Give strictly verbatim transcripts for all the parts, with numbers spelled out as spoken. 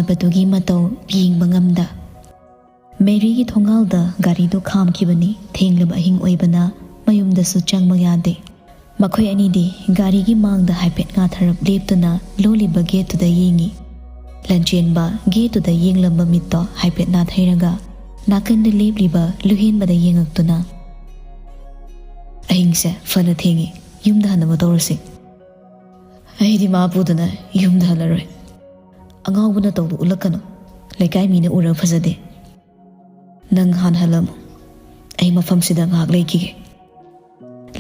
ꯂꯩꯕꯗꯨꯒꯤ ꯃꯇꯧ ꯌꯦꯡꯕ ꯉꯝꯗ ꯃꯦꯔꯤꯒꯤ ꯊꯣꯡꯒꯥꯜꯗ ꯒꯥꯔꯤꯗꯨ ꯈꯥꯝꯈꯤꯕꯅꯤ꯫ ꯊꯦꯡꯂꯕ ꯑꯍꯤꯡ ꯑꯣꯏꯕꯅ ꯃꯌꯨꯝꯗꯁꯨ ꯆꯪꯕ ꯌꯥꯗꯦ꯫ ꯃꯈꯣꯏ ꯑꯅꯤꯗꯤ ꯒꯥꯔꯤꯒꯤ ꯃꯥꯡꯗ ꯍꯥꯏꯐꯦꯠ ꯉꯥꯊꯔꯞ ꯂꯦꯞꯇꯨꯅ ꯂꯣꯜꯂꯤꯕ ꯒꯦꯠꯇꯨꯗ ꯌꯦꯡꯉꯤ꯫ ꯂꯟꯆꯦꯟꯕ ꯒꯦꯠꯇꯨꯗ ꯌꯦꯡꯂꯝꯕ ꯃꯤꯠꯇꯣ ꯍꯥꯏꯐꯦꯠ ꯅꯥꯊꯩꯔꯒ ꯅꯥꯀꯟꯗ ꯂꯦꯞꯂꯤꯕ ꯂꯨꯍꯦꯟꯕꯗ ꯌꯦꯡꯉꯛꯇꯨꯅ, "ꯑꯍꯤꯡꯁꯦ ꯐꯅ ꯊꯦꯡꯉꯤ, ꯌꯨꯝꯗ ꯍꯟꯅꯕ ꯇꯧꯔꯁꯤ꯫ ꯑꯩꯗꯤ ꯃꯥ ꯄꯨꯗꯅ ꯌꯨꯝꯗ ꯍꯜꯂꯔꯣꯏ꯫ ꯑꯉꯥꯎꯕ ꯅꯇꯧꯗꯨ ꯎꯠꯂꯛꯀꯅꯨ꯫ ꯂꯩꯀꯥꯏ ꯃꯤꯅ ꯎꯔ ꯐꯖꯗꯦ꯫ ꯅꯪ ꯍꯥꯟꯅ ꯍꯜꯂꯝꯃꯨ꯫ ꯑꯩ ꯃꯐꯝꯁꯤꯗ ꯉꯥꯏꯍꯥꯛ ꯂꯩꯈꯤꯒꯦ꯫"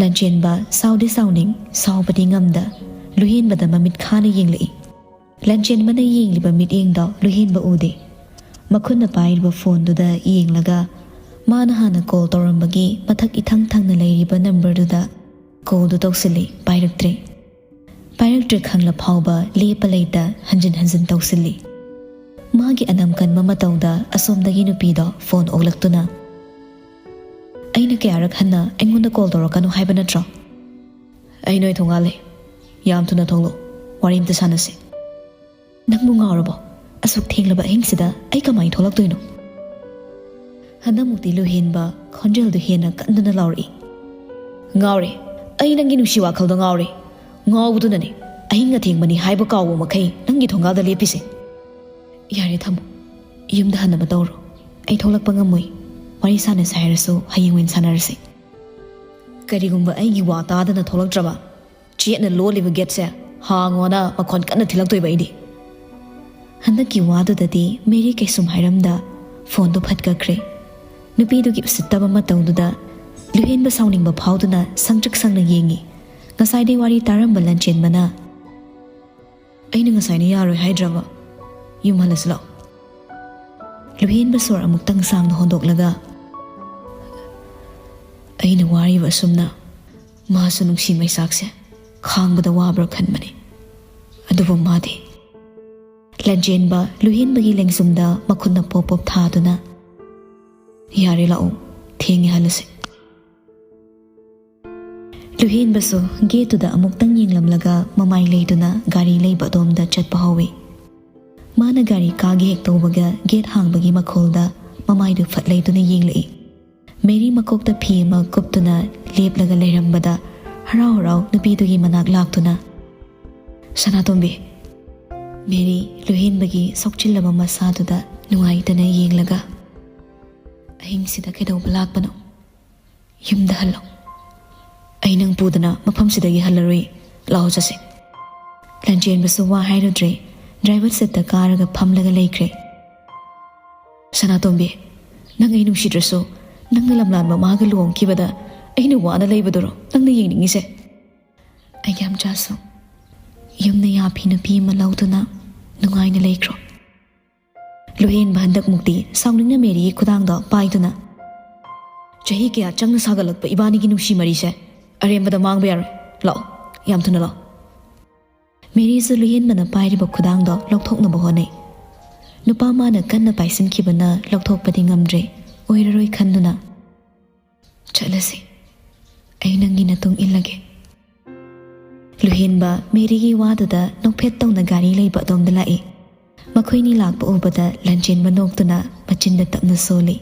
ꯂꯟꯆꯦꯟꯕ ꯁꯥꯎꯗꯤ ꯁꯥꯎꯅꯤꯡ, ꯁꯥꯎꯕꯗꯤ ꯉꯝꯗ ꯂꯨꯍꯦꯟꯕꯗ ꯃꯃꯤꯠ ꯈꯥꯅ ꯌꯦꯡꯂꯛꯏ꯫ ꯂꯟꯆꯦꯟꯕꯅ ꯌꯦꯡꯂꯤꯕ ꯃꯤꯠꯌꯦꯡꯗꯣ ꯂꯨꯍꯦꯟꯕ ꯎꯗꯦ꯫ ꯃꯈꯨꯠꯅ ꯄꯥꯏꯔꯤꯕ ꯐꯣꯟꯗꯨꯗ ꯌꯦꯡꯂꯒ ꯃꯥꯅ ꯍꯥꯟꯅ ꯀꯣꯜ ꯇꯧꯔꯝꯕꯒꯤ ꯃꯊꯛ ꯏꯊꯪ ꯊꯪꯅ ꯂꯩꯔꯤꯕ ꯅꯝꯕꯔꯗꯨꯗ ꯀꯣꯜꯗꯨ ꯇꯧꯁꯤꯜꯂꯤ, ꯄꯥꯏꯔꯛꯇ꯭ꯔꯦ꯫ ꯄꯥꯏꯔꯛꯇ꯭ꯔꯦ ꯈꯪꯂ ꯐꯥꯎꯕ ꯂꯦꯞꯄ ꯂꯩꯇ ꯍꯟꯖꯤꯟ ꯍꯟꯖꯤꯟ ꯇꯧꯁꯤꯜꯂꯤ꯫ ꯃꯥꯒꯤ ꯑꯅꯝ ꯀꯟꯕ ꯃꯇꯧꯗ ꯑꯁꯣꯝꯗꯒꯤ ꯅꯨꯄꯤꯗꯣ ꯐꯣꯟ ꯑꯣꯛꯂꯛꯇꯨꯅ, "ꯑꯩꯅ ꯀꯌꯥꯔꯛ ꯍꯟꯅ ꯑꯩꯉꯣꯟꯗ ꯀꯣꯜ ꯇꯧꯔꯛꯀꯅꯨ ꯍꯥꯏꯕ ꯅꯠꯇ꯭ꯔꯣ? ꯑꯩ ꯅꯣꯏ ꯊꯣꯡꯒꯥꯜꯂꯦ꯫ ꯌꯥꯝ ꯊꯨꯅ ꯊꯣꯛꯂꯛꯑꯣ, ꯋꯥꯔꯤ ꯑꯝꯇ ꯁꯥꯟꯅꯁꯤ꯫" "ꯅꯪꯕꯨ ꯉꯥꯎꯔꯕꯣ? ꯑꯁꯨꯛ ꯊꯦꯡꯂꯕ ꯑꯍꯤꯡꯁꯤꯗ ꯑꯩ ꯀꯃꯥꯏꯅ ꯊꯣꯛꯂꯛꯇꯣꯏꯅꯣ?" ꯍꯟꯗꯛꯃꯨꯛꯇꯤ ꯂꯨꯍꯦꯟꯕ ꯈꯣꯟꯖꯦꯜꯗꯨ ꯍꯦꯟꯅ ꯀꯟꯗꯨꯅ ꯂꯥꯎꯔꯛꯏ꯫ "ꯉꯥꯎꯔꯦ꯫ ꯑꯩ ꯅꯪꯒꯤ ꯅꯨꯡꯁꯤ ꯋꯥꯈꯜꯗ ꯉꯥꯎꯔꯦ꯫ ꯉꯥꯎꯕꯗꯨꯅꯅꯦ ꯑꯍꯤꯡ ꯑꯊꯦꯡꯕꯅꯤ ꯍꯥꯏꯕ ꯀꯥꯎꯕ ꯃꯈꯩ ꯅꯪꯒꯤ ꯊꯣꯡꯒꯥꯜꯗ ꯂꯦꯞꯄꯤꯁꯦ꯫" "ꯌꯥꯔꯦ, ꯊꯝꯃꯣ꯫ ꯌꯨꯝꯗ ꯍꯟꯅꯕ ꯇꯧꯔꯣ꯫ ꯑꯩ ꯊꯣꯛꯂꯛꯄ ꯉꯝꯃꯣꯏ꯫ ꯋꯥꯔꯤ ꯁꯥꯟꯅꯁꯦ ꯍꯥꯏꯔꯁꯨ ꯍꯌꯦꯡ ꯑꯣꯏꯅ ꯁꯥꯟꯅꯔꯁꯤ꯫" "ꯀꯔꯤꯒꯨꯝꯕ ꯑꯩꯒꯤ ꯋꯥ ꯇꯥꯗꯅ ꯊꯣꯛꯂꯛꯇ꯭ꯔꯕ, ꯆꯦꯠꯅ ꯂꯣꯜꯂꯤꯕ ꯒꯦꯠꯁꯦ ꯍꯥꯡꯉꯣꯅ ꯃꯈꯣꯟ ꯀꯟꯅ ꯊꯤꯜꯂꯛꯇꯣꯏꯕ ꯑꯩꯗꯤ꯫" ꯍꯟꯗꯛꯀꯤ ꯋꯥꯗꯨꯗꯗꯤ ꯃꯦꯔꯤ ꯀꯩꯁꯨꯝ ꯍꯥꯏꯔꯝꯗ ꯐꯣꯟꯗꯨ ꯐꯠ ꯀꯛꯈ꯭ꯔꯦ꯫ ꯅꯨꯄꯤꯗꯨꯒꯤ ꯎꯁꯤꯠꯇꯕ ꯃꯇꯧꯗꯨꯗ ꯂꯨꯍꯦꯟꯕ ꯁꯥꯎꯅꯤꯡꯕ ꯐꯥꯎꯗꯨꯅ ꯁꯪꯇ꯭ꯔꯤꯛ ꯁꯪꯅ ꯌꯦꯡꯉꯤ꯫ ꯉꯁꯥꯏꯗꯩ ꯋꯥꯔꯤ ꯇꯥꯔꯝꯕ ꯂꯟꯆꯦꯟꯕꯅ, "ꯑꯩꯅ ꯉꯁꯥꯏꯅ ꯌꯥꯔꯣꯏ ꯍꯥꯏꯗ꯭ꯔꯕ? ꯌꯨꯝ ꯍꯜꯂꯁꯤ ꯂꯥꯛꯑꯣ꯫" ꯂꯨꯍꯦꯟꯕ ꯁꯣꯔ ꯑꯃꯨꯛꯇꯪ ꯁꯥꯡꯅ ꯍꯣꯟꯗꯣꯛꯂꯒ, "ꯑꯩꯅ ꯋꯥꯔꯤꯕ ꯑꯁꯨꯝꯅ ꯃꯥꯁꯨ ꯅꯨꯡꯁꯤ ꯃꯩꯁꯥꯛꯁꯦ ꯈꯥꯡꯕꯗ ꯋꯥꯕ꯭ꯔꯥ ꯈꯟꯕꯅꯤ꯫ ꯑꯗꯨꯕꯨ ꯃꯥꯗꯤ꯫" ꯂꯟꯆꯦꯟꯕ ꯂꯨꯍꯦꯟꯕꯒꯤ ꯂꯦꯡꯖꯨꯝꯗ ꯃꯈꯨꯠꯅ ꯄꯣꯞ ꯄꯣꯞ ꯊꯥꯗꯨꯅ, "ꯌꯥꯔꯦ, ꯂꯥꯛꯑꯣ, ꯊꯦꯡꯉꯦ, ꯍꯜꯂꯁꯦ꯫" ꯂꯨꯍꯦꯟꯕꯁꯨ ꯒꯦꯠꯇꯨꯗ ꯑꯃꯨꯛꯇꯪ ꯌꯦꯡꯂꯝꯂꯒ ꯃꯃꯥꯏ ꯂꯩꯗꯨꯅ ꯒꯥꯔꯤ ꯂꯩꯕ ꯑꯗꯣꯝꯗ ꯆꯠꯄ ꯍꯧꯏ꯫ ꯃꯥꯅ ꯒꯥꯔꯤ ꯀꯥꯒꯦ ꯍꯦꯛ ꯇꯧꯕꯒ ꯒꯦꯠ ꯍꯥꯡꯕꯒꯤ ꯃꯈꯣꯜꯗ ꯃꯃꯥꯏꯗꯨ ꯐꯠ ꯂꯩꯗꯨꯅ ꯌꯦꯡꯂꯛꯏ꯫ ꯃꯦꯔꯤ ꯃꯀꯣꯛꯇ ꯐꯤ ꯑꯃ ꯀꯨꯞꯇꯨꯅ ꯂꯦꯞꯂꯒ ꯂꯩꯔꯝꯕꯗ ꯍꯔꯥꯎ ꯍꯔꯥꯎ ꯅꯨꯄꯤꯗꯨꯒꯤ ꯃꯅꯥꯛ ꯂꯥꯛꯇꯨꯅ, "ꯁꯅꯥꯇꯣꯝꯕꯤ!" ꯃꯦꯔꯤ ꯂꯨꯍꯦꯟꯕꯒꯤ ꯁꯣꯛꯆꯤꯜꯂꯕ ꯃꯁꯥꯗꯨꯗ ꯅꯨꯡꯉꯥꯏꯇꯅ ꯌꯦꯡꯂꯒ, "ꯑꯍꯤꯡꯁꯤꯗ ꯀꯩꯗꯧꯕ ꯂꯥꯛꯄꯅꯣ? ꯌꯨꯝꯗ ꯍꯜꯂꯣ꯫ ꯑꯩ ꯅꯪ ꯄꯨꯗꯅ ꯃꯐꯝꯁꯤꯗꯒꯤ ꯍꯜꯂꯔꯣꯏ꯫ ꯂꯥꯛꯑꯣ ꯆꯠꯁꯦ꯫" ꯂꯟꯆꯦꯟꯕꯁꯨ ꯋꯥ ꯍꯥꯏꯔꯨꯗ꯭ꯔꯦ꯫ ꯗ꯭ꯔꯥꯏꯚꯔ ꯁꯤꯠꯇ ꯀꯥꯔꯒ ꯐꯝꯂꯒ ꯂꯩꯈ꯭ꯔꯦ꯫ "ꯁꯅꯥꯇꯣꯝꯕꯤ, ꯅꯪ ꯑꯩ ꯅꯨꯡꯁꯤꯗ꯭ꯔꯁꯨ ꯅꯪꯅ ꯂꯝꯂꯥꯟ ꯃꯃꯥꯒ ꯂꯨꯍꯣꯡꯈꯤꯕꯗ ꯑꯩꯅ ꯋꯥꯅ ꯂꯩꯕꯗꯨꯔꯣ ꯅꯪꯅ ꯌꯦꯡꯅꯤꯡꯉꯤꯁꯦ?" "ꯑꯩꯒꯤ ꯑꯝꯆꯥꯁꯨ, ꯌꯨꯝꯅ ꯌꯥꯐꯤ ꯅꯨꯄꯤ ꯑꯃ ꯂꯧꯗꯨꯅ ꯅꯨꯡꯉꯥꯏꯅ ꯂꯩꯈ꯭ꯔꯣ꯫" ꯂꯨꯍꯦꯟꯕ ꯍꯟꯗꯛꯃꯨꯛꯇꯤ ꯁꯥꯎꯅꯤꯡꯅ ꯃꯦꯔꯤꯒꯤ ꯈꯨꯗꯥꯡꯗꯣ ꯄꯥꯏꯗꯨꯅ, "ꯆꯍꯤ ꯀꯌꯥ ꯆꯪꯅ ꯁꯥꯒꯠꯂꯛꯄ ꯏꯕꯥꯅꯤꯒꯤ ꯅꯨꯡꯁꯤ ꯃꯔꯤꯁꯦ ꯑꯔꯦꯝꯕꯗ ꯃꯥꯡꯕ ꯌꯥꯔꯣꯏ꯫ ꯂꯥꯛꯑꯣ, ꯌꯥꯝ ꯊꯨꯅ ꯂꯥꯛꯑꯣ꯫" ꯃꯦꯔꯤꯁꯨ ꯂꯨꯍꯦꯟꯕꯅ ꯄꯥꯏꯔꯤꯕ ꯈꯨꯗꯥꯡꯗꯣ ꯂꯧꯊꯣꯛꯅꯕ ꯍꯣꯠꯅꯩ꯫ ꯅꯨꯄꯥ ꯃꯥꯅ ꯀꯟꯅ ꯄꯥꯏꯁꯤꯟꯈꯤꯕꯅ ꯂꯧꯊꯣꯛꯄꯗꯤ ꯉꯝꯗ꯭ꯔꯦ꯫ ꯑꯣꯏꯔꯔꯣꯏ ꯈꯟꯗꯨꯅ, "ꯆꯠꯂꯁꯤ, ꯑꯩ ꯅꯪꯒꯤ ꯅꯇꯨꯡ ꯏꯜꯂꯒꯦ꯫" ꯂꯨꯍꯦꯟꯕ ꯃꯦꯔꯤꯒꯤ ꯋꯥꯗꯨꯗ ꯅꯣꯛꯐꯦꯠ ꯇꯧꯅ ꯒꯥꯔꯤ ꯂꯩꯕ ꯑꯗꯣꯝꯗ ꯂꯥꯛꯏ꯫ ꯃꯈꯣꯏꯅꯤ ꯂꯥꯛꯄ ꯎꯕꯗ ꯂꯟꯆꯦꯟꯕ ꯅꯣꯛꯇꯨꯅ ꯃꯆꯤꯟꯗ ꯇꯞꯅ ꯁꯣꯜꯂꯤ꯫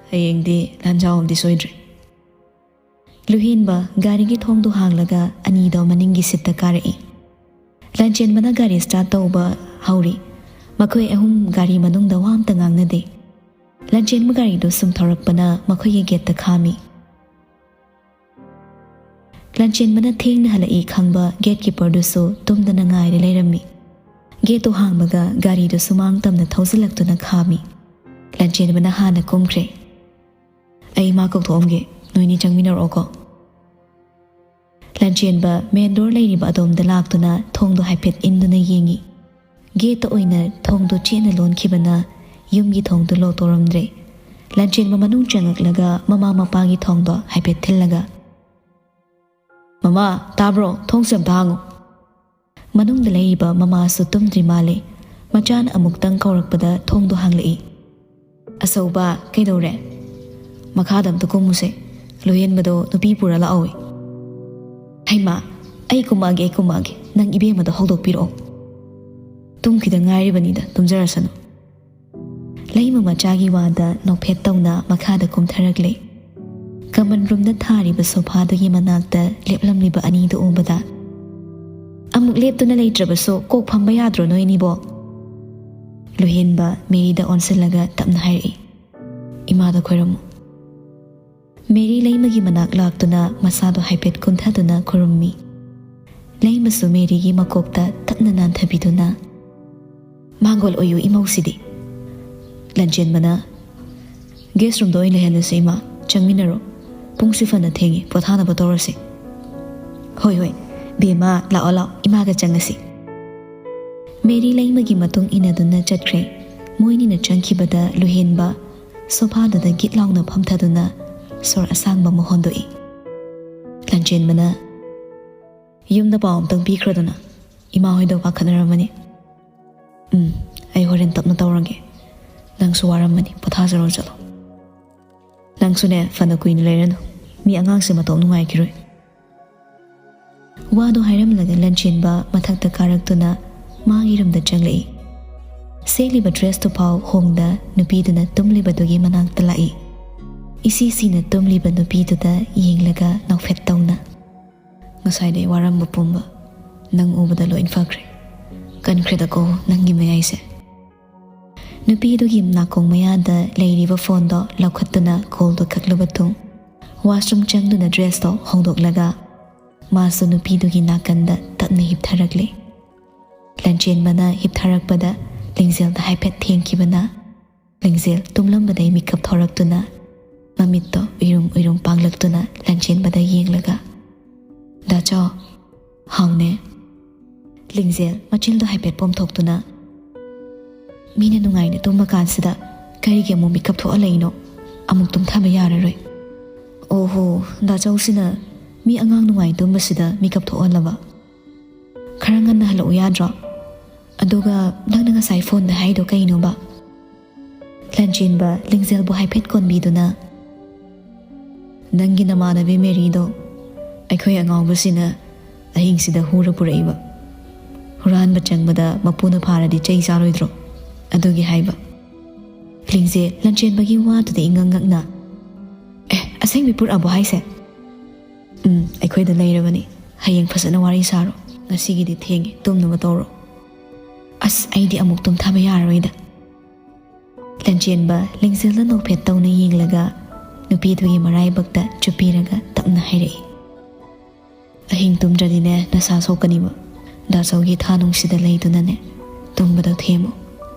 "ꯍꯌꯦꯡꯗꯤ ꯂꯥꯟꯖꯥꯎ ꯑꯃꯗꯤ ꯁꯣꯏꯗ꯭ꯔꯦ꯫" ꯂꯨꯍꯦꯟꯕ ꯒꯥꯔꯤꯒꯤ ꯊꯣꯡꯗꯨ ꯍꯥꯡꯂꯒ ꯑꯅꯤꯗꯣ ꯃꯅꯤꯡꯒꯤ ꯁꯤꯠꯇ ꯀꯥꯔꯛꯏ꯫ ꯂꯟꯆꯦꯟꯕꯅ ꯒꯥꯔꯤ ꯁ꯭ꯇꯥꯔꯠ ꯇꯧꯕ ꯍꯧꯔꯤ꯫ ꯃꯈꯣꯏ ꯑꯍꯨꯝ ꯒꯥꯔꯤ ꯃꯅꯨꯡꯗ ꯋꯥ ꯑꯝꯇ ꯉꯥꯡꯅꯗꯦ꯫ ꯂꯟꯆꯦꯟꯕ ꯒꯥꯔꯤꯗꯨ ꯁꯨꯝ ꯊꯧꯔꯛꯄꯅ ꯃꯈꯣꯏꯒꯤ ꯒꯦꯠꯇ ꯈꯥꯝꯃꯤ꯫ ꯂꯟꯆꯦꯟꯕꯅ ꯊꯦꯡꯅ ꯍꯜꯂꯛꯏ ꯈꯪꯕ ꯒꯦꯠ ꯀꯤꯄꯔꯗꯨꯁꯨ ꯇꯨꯝꯗꯅ ꯉꯥꯏꯔ ꯂꯩꯔꯝꯃꯤ꯫ ꯒꯦꯠꯇꯨ ꯍꯥꯡꯕꯒ ꯒꯥꯔꯤꯗꯨ ꯁꯨꯃꯥꯡ ꯇꯝꯅ ꯊꯧꯖꯤꯜꯂꯛꯇꯨꯅ ꯈꯥꯝꯃꯤ꯫ ꯂꯟꯆꯦꯟꯕꯅ ꯍꯥꯟꯅ ꯀꯨꯝꯈ꯭ꯔꯦ꯫ "ꯑꯩ ꯃꯥ ꯀꯧꯊꯣꯛꯑꯝꯒꯦ, ꯅꯣꯏꯅꯤ ꯆꯪꯃꯤꯟꯅꯔꯛꯑꯣꯀꯣ꯫" ꯂꯟꯆꯦꯟꯕ ꯃꯦꯟ ꯗꯣꯔ ꯂꯩꯔꯤꯕ ꯑꯗꯣꯝꯗ ꯂꯥꯛꯇꯨꯅ ꯊꯣꯡꯗꯨ ꯍꯥꯏꯐꯦꯠ ꯏꯟꯗꯨꯅ ꯌꯦꯡꯉꯤ꯫ ꯒꯦꯠꯇ ꯑꯣꯏꯅ ꯊꯣꯡꯗꯨ ꯆꯦꯠꯅ ꯂꯣꯟꯈꯤꯕꯅ ꯌꯨꯝꯒꯤ ꯊꯣꯡꯗꯨ ꯂꯣꯛ ꯇꯧꯔꯝꯗ꯭ꯔꯦ꯫ ꯂꯟꯆꯦꯟꯕ ꯃꯅꯨꯡ ꯆꯪꯉꯛꯂꯒ ꯃꯃꯥ ꯃꯄꯥꯒꯤ ꯊꯣꯡꯗꯣ ꯍꯥꯏꯐꯦꯠ ꯊꯤꯜꯂꯒ, "ꯃꯃꯥ, ꯇꯥꯕ꯭ꯔꯣ? ꯊꯣꯡꯁꯦ ꯑꯝꯇ ꯍꯥꯡꯉꯨ꯫" ꯃꯅꯨꯡꯗ ꯂꯩꯔꯤꯕ ꯃꯃꯥꯁꯨ ꯇꯨꯝꯗ꯭ꯔꯤ ꯃꯥꯜꯂꯦ꯫ ꯃꯆꯥꯅ ꯑꯃꯨꯛꯇꯪ ꯀꯧꯔꯛꯄꯗ ꯊꯣꯡꯗꯣ ꯍꯥꯡꯂꯛꯏ꯫ "ꯑꯆꯧꯕ, ꯀꯩꯗꯧꯔꯦ? ꯃꯈꯥꯗ ꯑꯝꯇ ꯀꯨꯝꯃꯨꯁꯦ꯫ ꯂꯣꯏꯍꯟꯕꯗꯣ ꯅꯨꯄꯤ ꯄꯨꯔ ꯂꯥꯛꯍꯧꯋꯤ꯫" "ꯍꯩꯃꯥ, ꯑꯩ ꯀꯨꯝꯃꯛꯑꯒꯦ, ꯑꯩ ꯀꯨꯝꯃꯛꯑꯒꯦ꯫ ꯅꯪ ꯏꯕꯦꯝꯃꯗꯣ ꯍꯧꯗꯣꯛꯄꯤꯔꯛꯑꯣ꯫" ꯇꯨꯝꯈꯤꯗ ꯉꯥꯏꯔꯤꯕꯅꯤꯗ, ꯇꯨꯝꯖꯔꯁꯅꯨ꯫ ꯂꯩꯃ ꯃꯆꯥꯒꯤ ꯋꯥꯗ ꯅꯣꯛꯐꯦꯠ ꯇꯧꯅ ꯃꯈꯥꯗ ꯀꯨꯝꯊꯔꯛꯂꯦ꯫ ꯀꯃꯟ ꯔꯨꯝꯗ ꯊꯥꯔꯤꯕ ꯁꯣꯐꯥꯗꯨꯒꯤ ꯃꯅꯥꯛꯇ ꯂꯦꯞꯂꯝꯂꯤꯕ ꯑꯅꯤꯗꯨ ꯎꯕꯗ, "ꯑꯃꯨꯛ ꯂꯦꯞꯇꯨꯅ ꯂꯩꯇ꯭ꯔꯕꯁꯨ ꯀꯣꯛ ꯐꯝꯕ ꯌꯥꯗ꯭ꯔꯣ ꯅꯣꯏꯅꯤꯕꯣ?" ꯂꯨꯍꯦꯟꯕ ꯃꯦꯔꯤꯗ ꯑꯣꯟꯁꯤꯜꯂꯒ ꯇꯞꯅ ꯍꯥꯏꯔꯛꯏ, "ꯏꯃꯥꯗ ꯈꯣꯏꯔꯝꯃꯨ꯫" ꯃꯦꯔꯤ ꯂꯩꯃꯒꯤ ꯃꯅꯥꯛ ꯂꯥꯛꯇꯨꯅ ꯃꯁꯥꯗꯣ ꯍꯥꯏꯐꯦꯠ ꯀꯨꯝꯊꯗꯨꯅ ꯈꯨꯔꯨꯝꯃꯤ꯫ ꯂꯩꯃꯁꯨ ꯃꯦꯔꯤꯒꯤ ꯃꯀꯣꯛꯇ ꯇꯞꯅ ꯅꯥꯟꯊꯕꯤꯗꯨꯅ, "ꯃꯥꯡꯒꯣꯜ ꯑꯣꯏꯌꯨ ꯏꯃꯧꯁꯤꯗꯤ꯫" ꯂꯟꯆꯦꯟꯕꯅ, "ꯒꯦꯁ ꯔꯨꯝꯗ ꯑꯣꯏꯅ ꯂꯩꯍꯜꯂꯁꯤ ꯏꯃꯥ, ꯆꯪꯃꯤꯟꯅꯔꯣ꯫ ꯄꯨꯡꯁꯨ ꯐꯅ ꯊꯦꯡꯉꯤ, ꯄꯣꯊꯥꯅꯕ ꯇꯧꯔꯁꯤ꯫" "ꯍꯣꯏ ꯍꯣꯏ, ꯕꯦꯝꯃ ꯂꯥꯛꯑꯣ ꯂꯥꯛꯑꯣ, ꯏꯃꯥꯒ ꯆꯪꯉꯁꯤ꯫" ꯃꯦꯔꯤ ꯂꯩꯃꯒꯤ ꯃꯇꯨꯡ ꯏꯟꯅꯗꯨꯅ ꯆꯠꯈ꯭ꯔꯦ꯫ ꯃꯣꯏꯅꯤꯅ ꯆꯪꯈꯤꯕꯗ ꯂꯨꯍꯦꯟꯕ ꯁꯣꯐꯥꯗꯨꯗ ꯒꯤꯠ ꯂꯥꯎꯅ ꯐꯝꯊꯗꯨꯅ ꯁꯣꯔ ꯑꯁꯥꯡꯕ ꯑꯃ ꯍꯣꯟꯗꯣꯛꯏ꯫ ꯂꯟꯆꯦꯟꯕꯅ, "ꯌꯨꯝꯗ ꯄꯥꯎ ꯑꯝꯇꯪ ꯄꯤꯈ꯭ꯔꯗꯅ, ꯏꯃꯥ ꯍꯣꯏꯗꯣ ꯄꯥꯈꯠꯅꯔꯝꯃꯅꯤ꯫" "ꯎꯝ, ꯑꯩ ꯍꯣꯔꯦꯟ ꯇꯞꯅ ꯇꯧꯔꯒꯦ꯫ ꯅꯪꯁꯨ ꯋꯥꯔꯝꯃꯅꯤ, ꯄꯣꯊꯥꯖꯔꯣ ꯆꯠꯂꯣ꯫ ꯅꯪꯁꯨꯅꯦ ꯐꯅ ꯀꯨꯏꯅ ꯂꯩꯔꯅꯨ, ꯃꯤ ꯑꯉꯥꯡꯁꯦ ꯃꯇꯣꯝ ꯅꯨꯡꯉꯥꯏꯈꯤꯔꯣꯏ꯫" ꯋꯥꯗꯣ ꯍꯥꯏꯔꯝꯂꯒ ꯂꯟꯆꯦꯟꯕ ꯃꯊꯛꯇ ꯀꯥꯔꯛꯇꯨꯅ ꯃꯥꯒꯤ ꯔꯨꯝꯗ ꯆꯪꯂꯛꯏ꯫ ꯁꯦꯠꯂꯤꯕ ꯗ꯭ꯔꯦꯁꯇꯨ ꯐꯥꯎ ꯍꯣꯡꯗ ꯅꯨꯄꯤꯗꯨꯅ ꯇꯨꯝꯂꯤꯕꯗꯨꯒꯤ ꯃꯅꯥꯛꯇ ꯂꯥꯛꯏ꯫ ꯏꯁꯤ ꯁꯤꯅ ꯇꯨꯝꯂꯤꯕ ꯅꯨꯄꯤꯗꯨꯗ ꯌꯦꯡꯂꯒ ꯅꯣꯛꯐꯦꯠ ꯇꯧꯅ, "ꯉꯁꯥꯏꯗꯩ ꯋꯥꯔꯝꯕ ꯄꯨꯝꯕ ꯅꯪ ꯎꯕꯗ ꯂꯣꯏ ꯐꯈ꯭ꯔꯦ꯫ ꯀꯟꯈ꯭ꯔꯦꯗꯀꯣ ꯅꯪꯒꯤ ꯃꯌꯥꯏꯁꯦ꯫" ꯅꯨꯄꯤꯗꯨꯒꯤ ꯅꯥꯀꯣꯡ ꯃꯌꯥꯗ ꯂꯩꯔꯤꯕ ꯐꯣꯟꯗꯣ ꯂꯧꯈꯠꯇꯨꯅ ꯀꯣꯜꯗꯣ ꯀꯛꯂꯕ ꯇꯨꯡ, ꯋꯥꯁꯔꯨꯝ ꯆꯪꯗꯨꯅ ꯗ꯭ꯔꯦꯁꯇꯣ ꯍꯣꯡꯗꯣꯛꯂꯒ ꯃꯥꯁꯨ ꯅꯨꯄꯤꯗꯨꯒꯤ ꯅꯥꯀꯟꯗ ꯇꯞꯅ ꯍꯤꯞꯊꯔꯛꯂꯦ꯫ ꯂꯟꯆꯦꯟꯕꯅ ꯍꯤꯞꯊꯔꯛꯄꯗ ꯂꯤꯡꯖꯦꯜꯗ ꯍꯥꯏꯐꯦꯠ ꯊꯦꯡꯈꯤꯕꯅ ꯂꯤꯡꯖꯦꯜ ꯇꯨꯝꯂꯝꯕꯗꯩ ꯃꯤꯀꯞ ꯊꯣꯔꯛꯇꯨꯅ ꯃꯃꯤꯠꯇꯣ ꯎꯏꯔꯨꯝ ꯎꯏꯔꯨꯝ ꯄꯥꯡꯂꯛꯇꯨꯅ ꯂꯟꯆꯦꯟꯕꯗ ꯌꯦꯡꯂꯒ, "ꯗꯥꯆꯧ, ꯍꯥꯎꯅꯦ꯫" ꯂꯤꯡꯖꯦꯜ ꯃꯆꯤꯜꯗꯣ ꯍꯥꯏꯐꯦꯠ ꯄꯣꯝꯊꯣꯛꯇꯨꯅ, "ꯃꯤꯅ ꯅꯨꯡꯉꯥꯏꯅ ꯇꯨꯝꯕ ꯀꯥꯟꯁꯤꯗ ꯀꯔꯤꯒꯤ ꯑꯃꯨꯛ ꯃꯤꯀꯞ ꯊꯣꯛꯍꯜꯂꯛꯏꯅꯣ? ꯑꯃꯨꯛ ꯇꯨꯝꯊꯕ ꯌꯥꯔꯔꯣꯏ꯫" "ꯑꯣꯍꯣ, ꯗꯥꯆꯧꯁꯤꯅ ꯃꯤ ꯑꯉꯥꯡ ꯅꯨꯡꯉꯥꯏ ꯇꯨꯝꯕꯁꯤꯗ ꯃꯤꯀꯞ ꯊꯣꯛꯍꯜꯂꯕ? ꯈꯔ ꯉꯟꯅ ꯍꯜꯂꯛꯎ ꯌꯥꯗ꯭ꯔꯣ? ꯑꯗꯨꯒ ꯅꯪꯅ ꯉꯁꯥꯏ ꯐꯣꯟꯗ ꯍꯥꯏꯗꯣ ꯀꯩꯅꯣꯕ?" ꯂꯟꯆꯦꯟꯕ ꯂꯤꯡꯖꯦꯜꯕꯨ ꯍꯥꯏꯐꯦꯠ ꯀꯣꯟꯕꯤꯗꯨꯅ, "ꯅꯪꯒꯤ ꯅꯃꯥꯟꯅꯕꯤ ꯃꯦꯔꯤꯗꯣ ꯑꯩꯈꯣꯏ ꯑꯉꯥꯎꯕꯁꯤꯅ ꯑꯍꯤꯡꯁꯤꯗ ꯍꯨꯔ ꯄꯨꯔꯛꯏꯕ꯫ ꯍꯨꯔꯥꯟꯕ ꯆꯪꯕꯗ ꯃꯄꯨꯅ ꯐꯥꯔꯗꯤ ꯆꯩ ꯆꯥꯔꯣꯏꯗ꯭ꯔꯣ? ꯑꯗꯨꯒꯤ ꯍꯥꯏꯕ꯫ ꯂꯤꯡꯖꯦ ꯂꯟꯆꯦꯟꯕꯒꯤ ꯋꯥꯗꯨꯗ ꯏꯉꯛ ꯉꯛꯅ, "ꯑꯦ, ꯑꯁꯦꯡꯕꯤ ꯄꯨꯔꯛꯑꯕꯣ ꯍꯥꯏꯁꯦ?" "ꯎꯝ, ꯑꯩꯈꯣꯏꯗ ꯂꯩꯔꯕꯅꯤ꯫ ꯍꯌꯦꯡ ꯐꯖꯅ ꯋꯥꯔꯤ ꯁꯥꯔꯣ꯫ ꯉꯁꯤꯒꯤꯗꯤ ꯊꯦꯡꯉꯦ, ꯇꯨꯝꯅꯕ ꯇꯧꯔꯣ꯫" "ꯑꯁ, ꯑꯩꯗꯤ ꯑꯃꯨꯛ ꯇꯨꯝꯊꯕ ꯌꯥꯔꯔꯣꯏꯗ꯫" ꯂꯟꯆꯦꯟꯕ ꯂꯤꯡꯖꯦꯜꯗ ꯅꯣꯛꯐꯦꯠ ꯇꯧꯅ ꯌꯦꯡꯂꯒ ꯅꯨꯄꯤꯗꯨꯒꯤ ꯃꯔꯥꯏꯕꯛꯇ ꯆꯨꯞꯄꯤꯔꯒ ꯇꯞꯅ ꯍꯥꯏꯔꯛꯏ, "ꯑꯍꯤꯡ ꯇꯨꯝꯗ꯭ꯔꯗꯤꯅꯦ ꯅꯁꯥ ꯁꯣꯛꯀꯅꯤꯕ꯫ ꯗꯥꯆꯧꯒꯤ ꯊꯥ ꯅꯨꯡꯁꯤꯗ ꯂꯩꯗꯨꯅꯅꯦ ꯇꯨꯝꯕꯗꯣ ꯊꯦꯝꯃꯨ꯫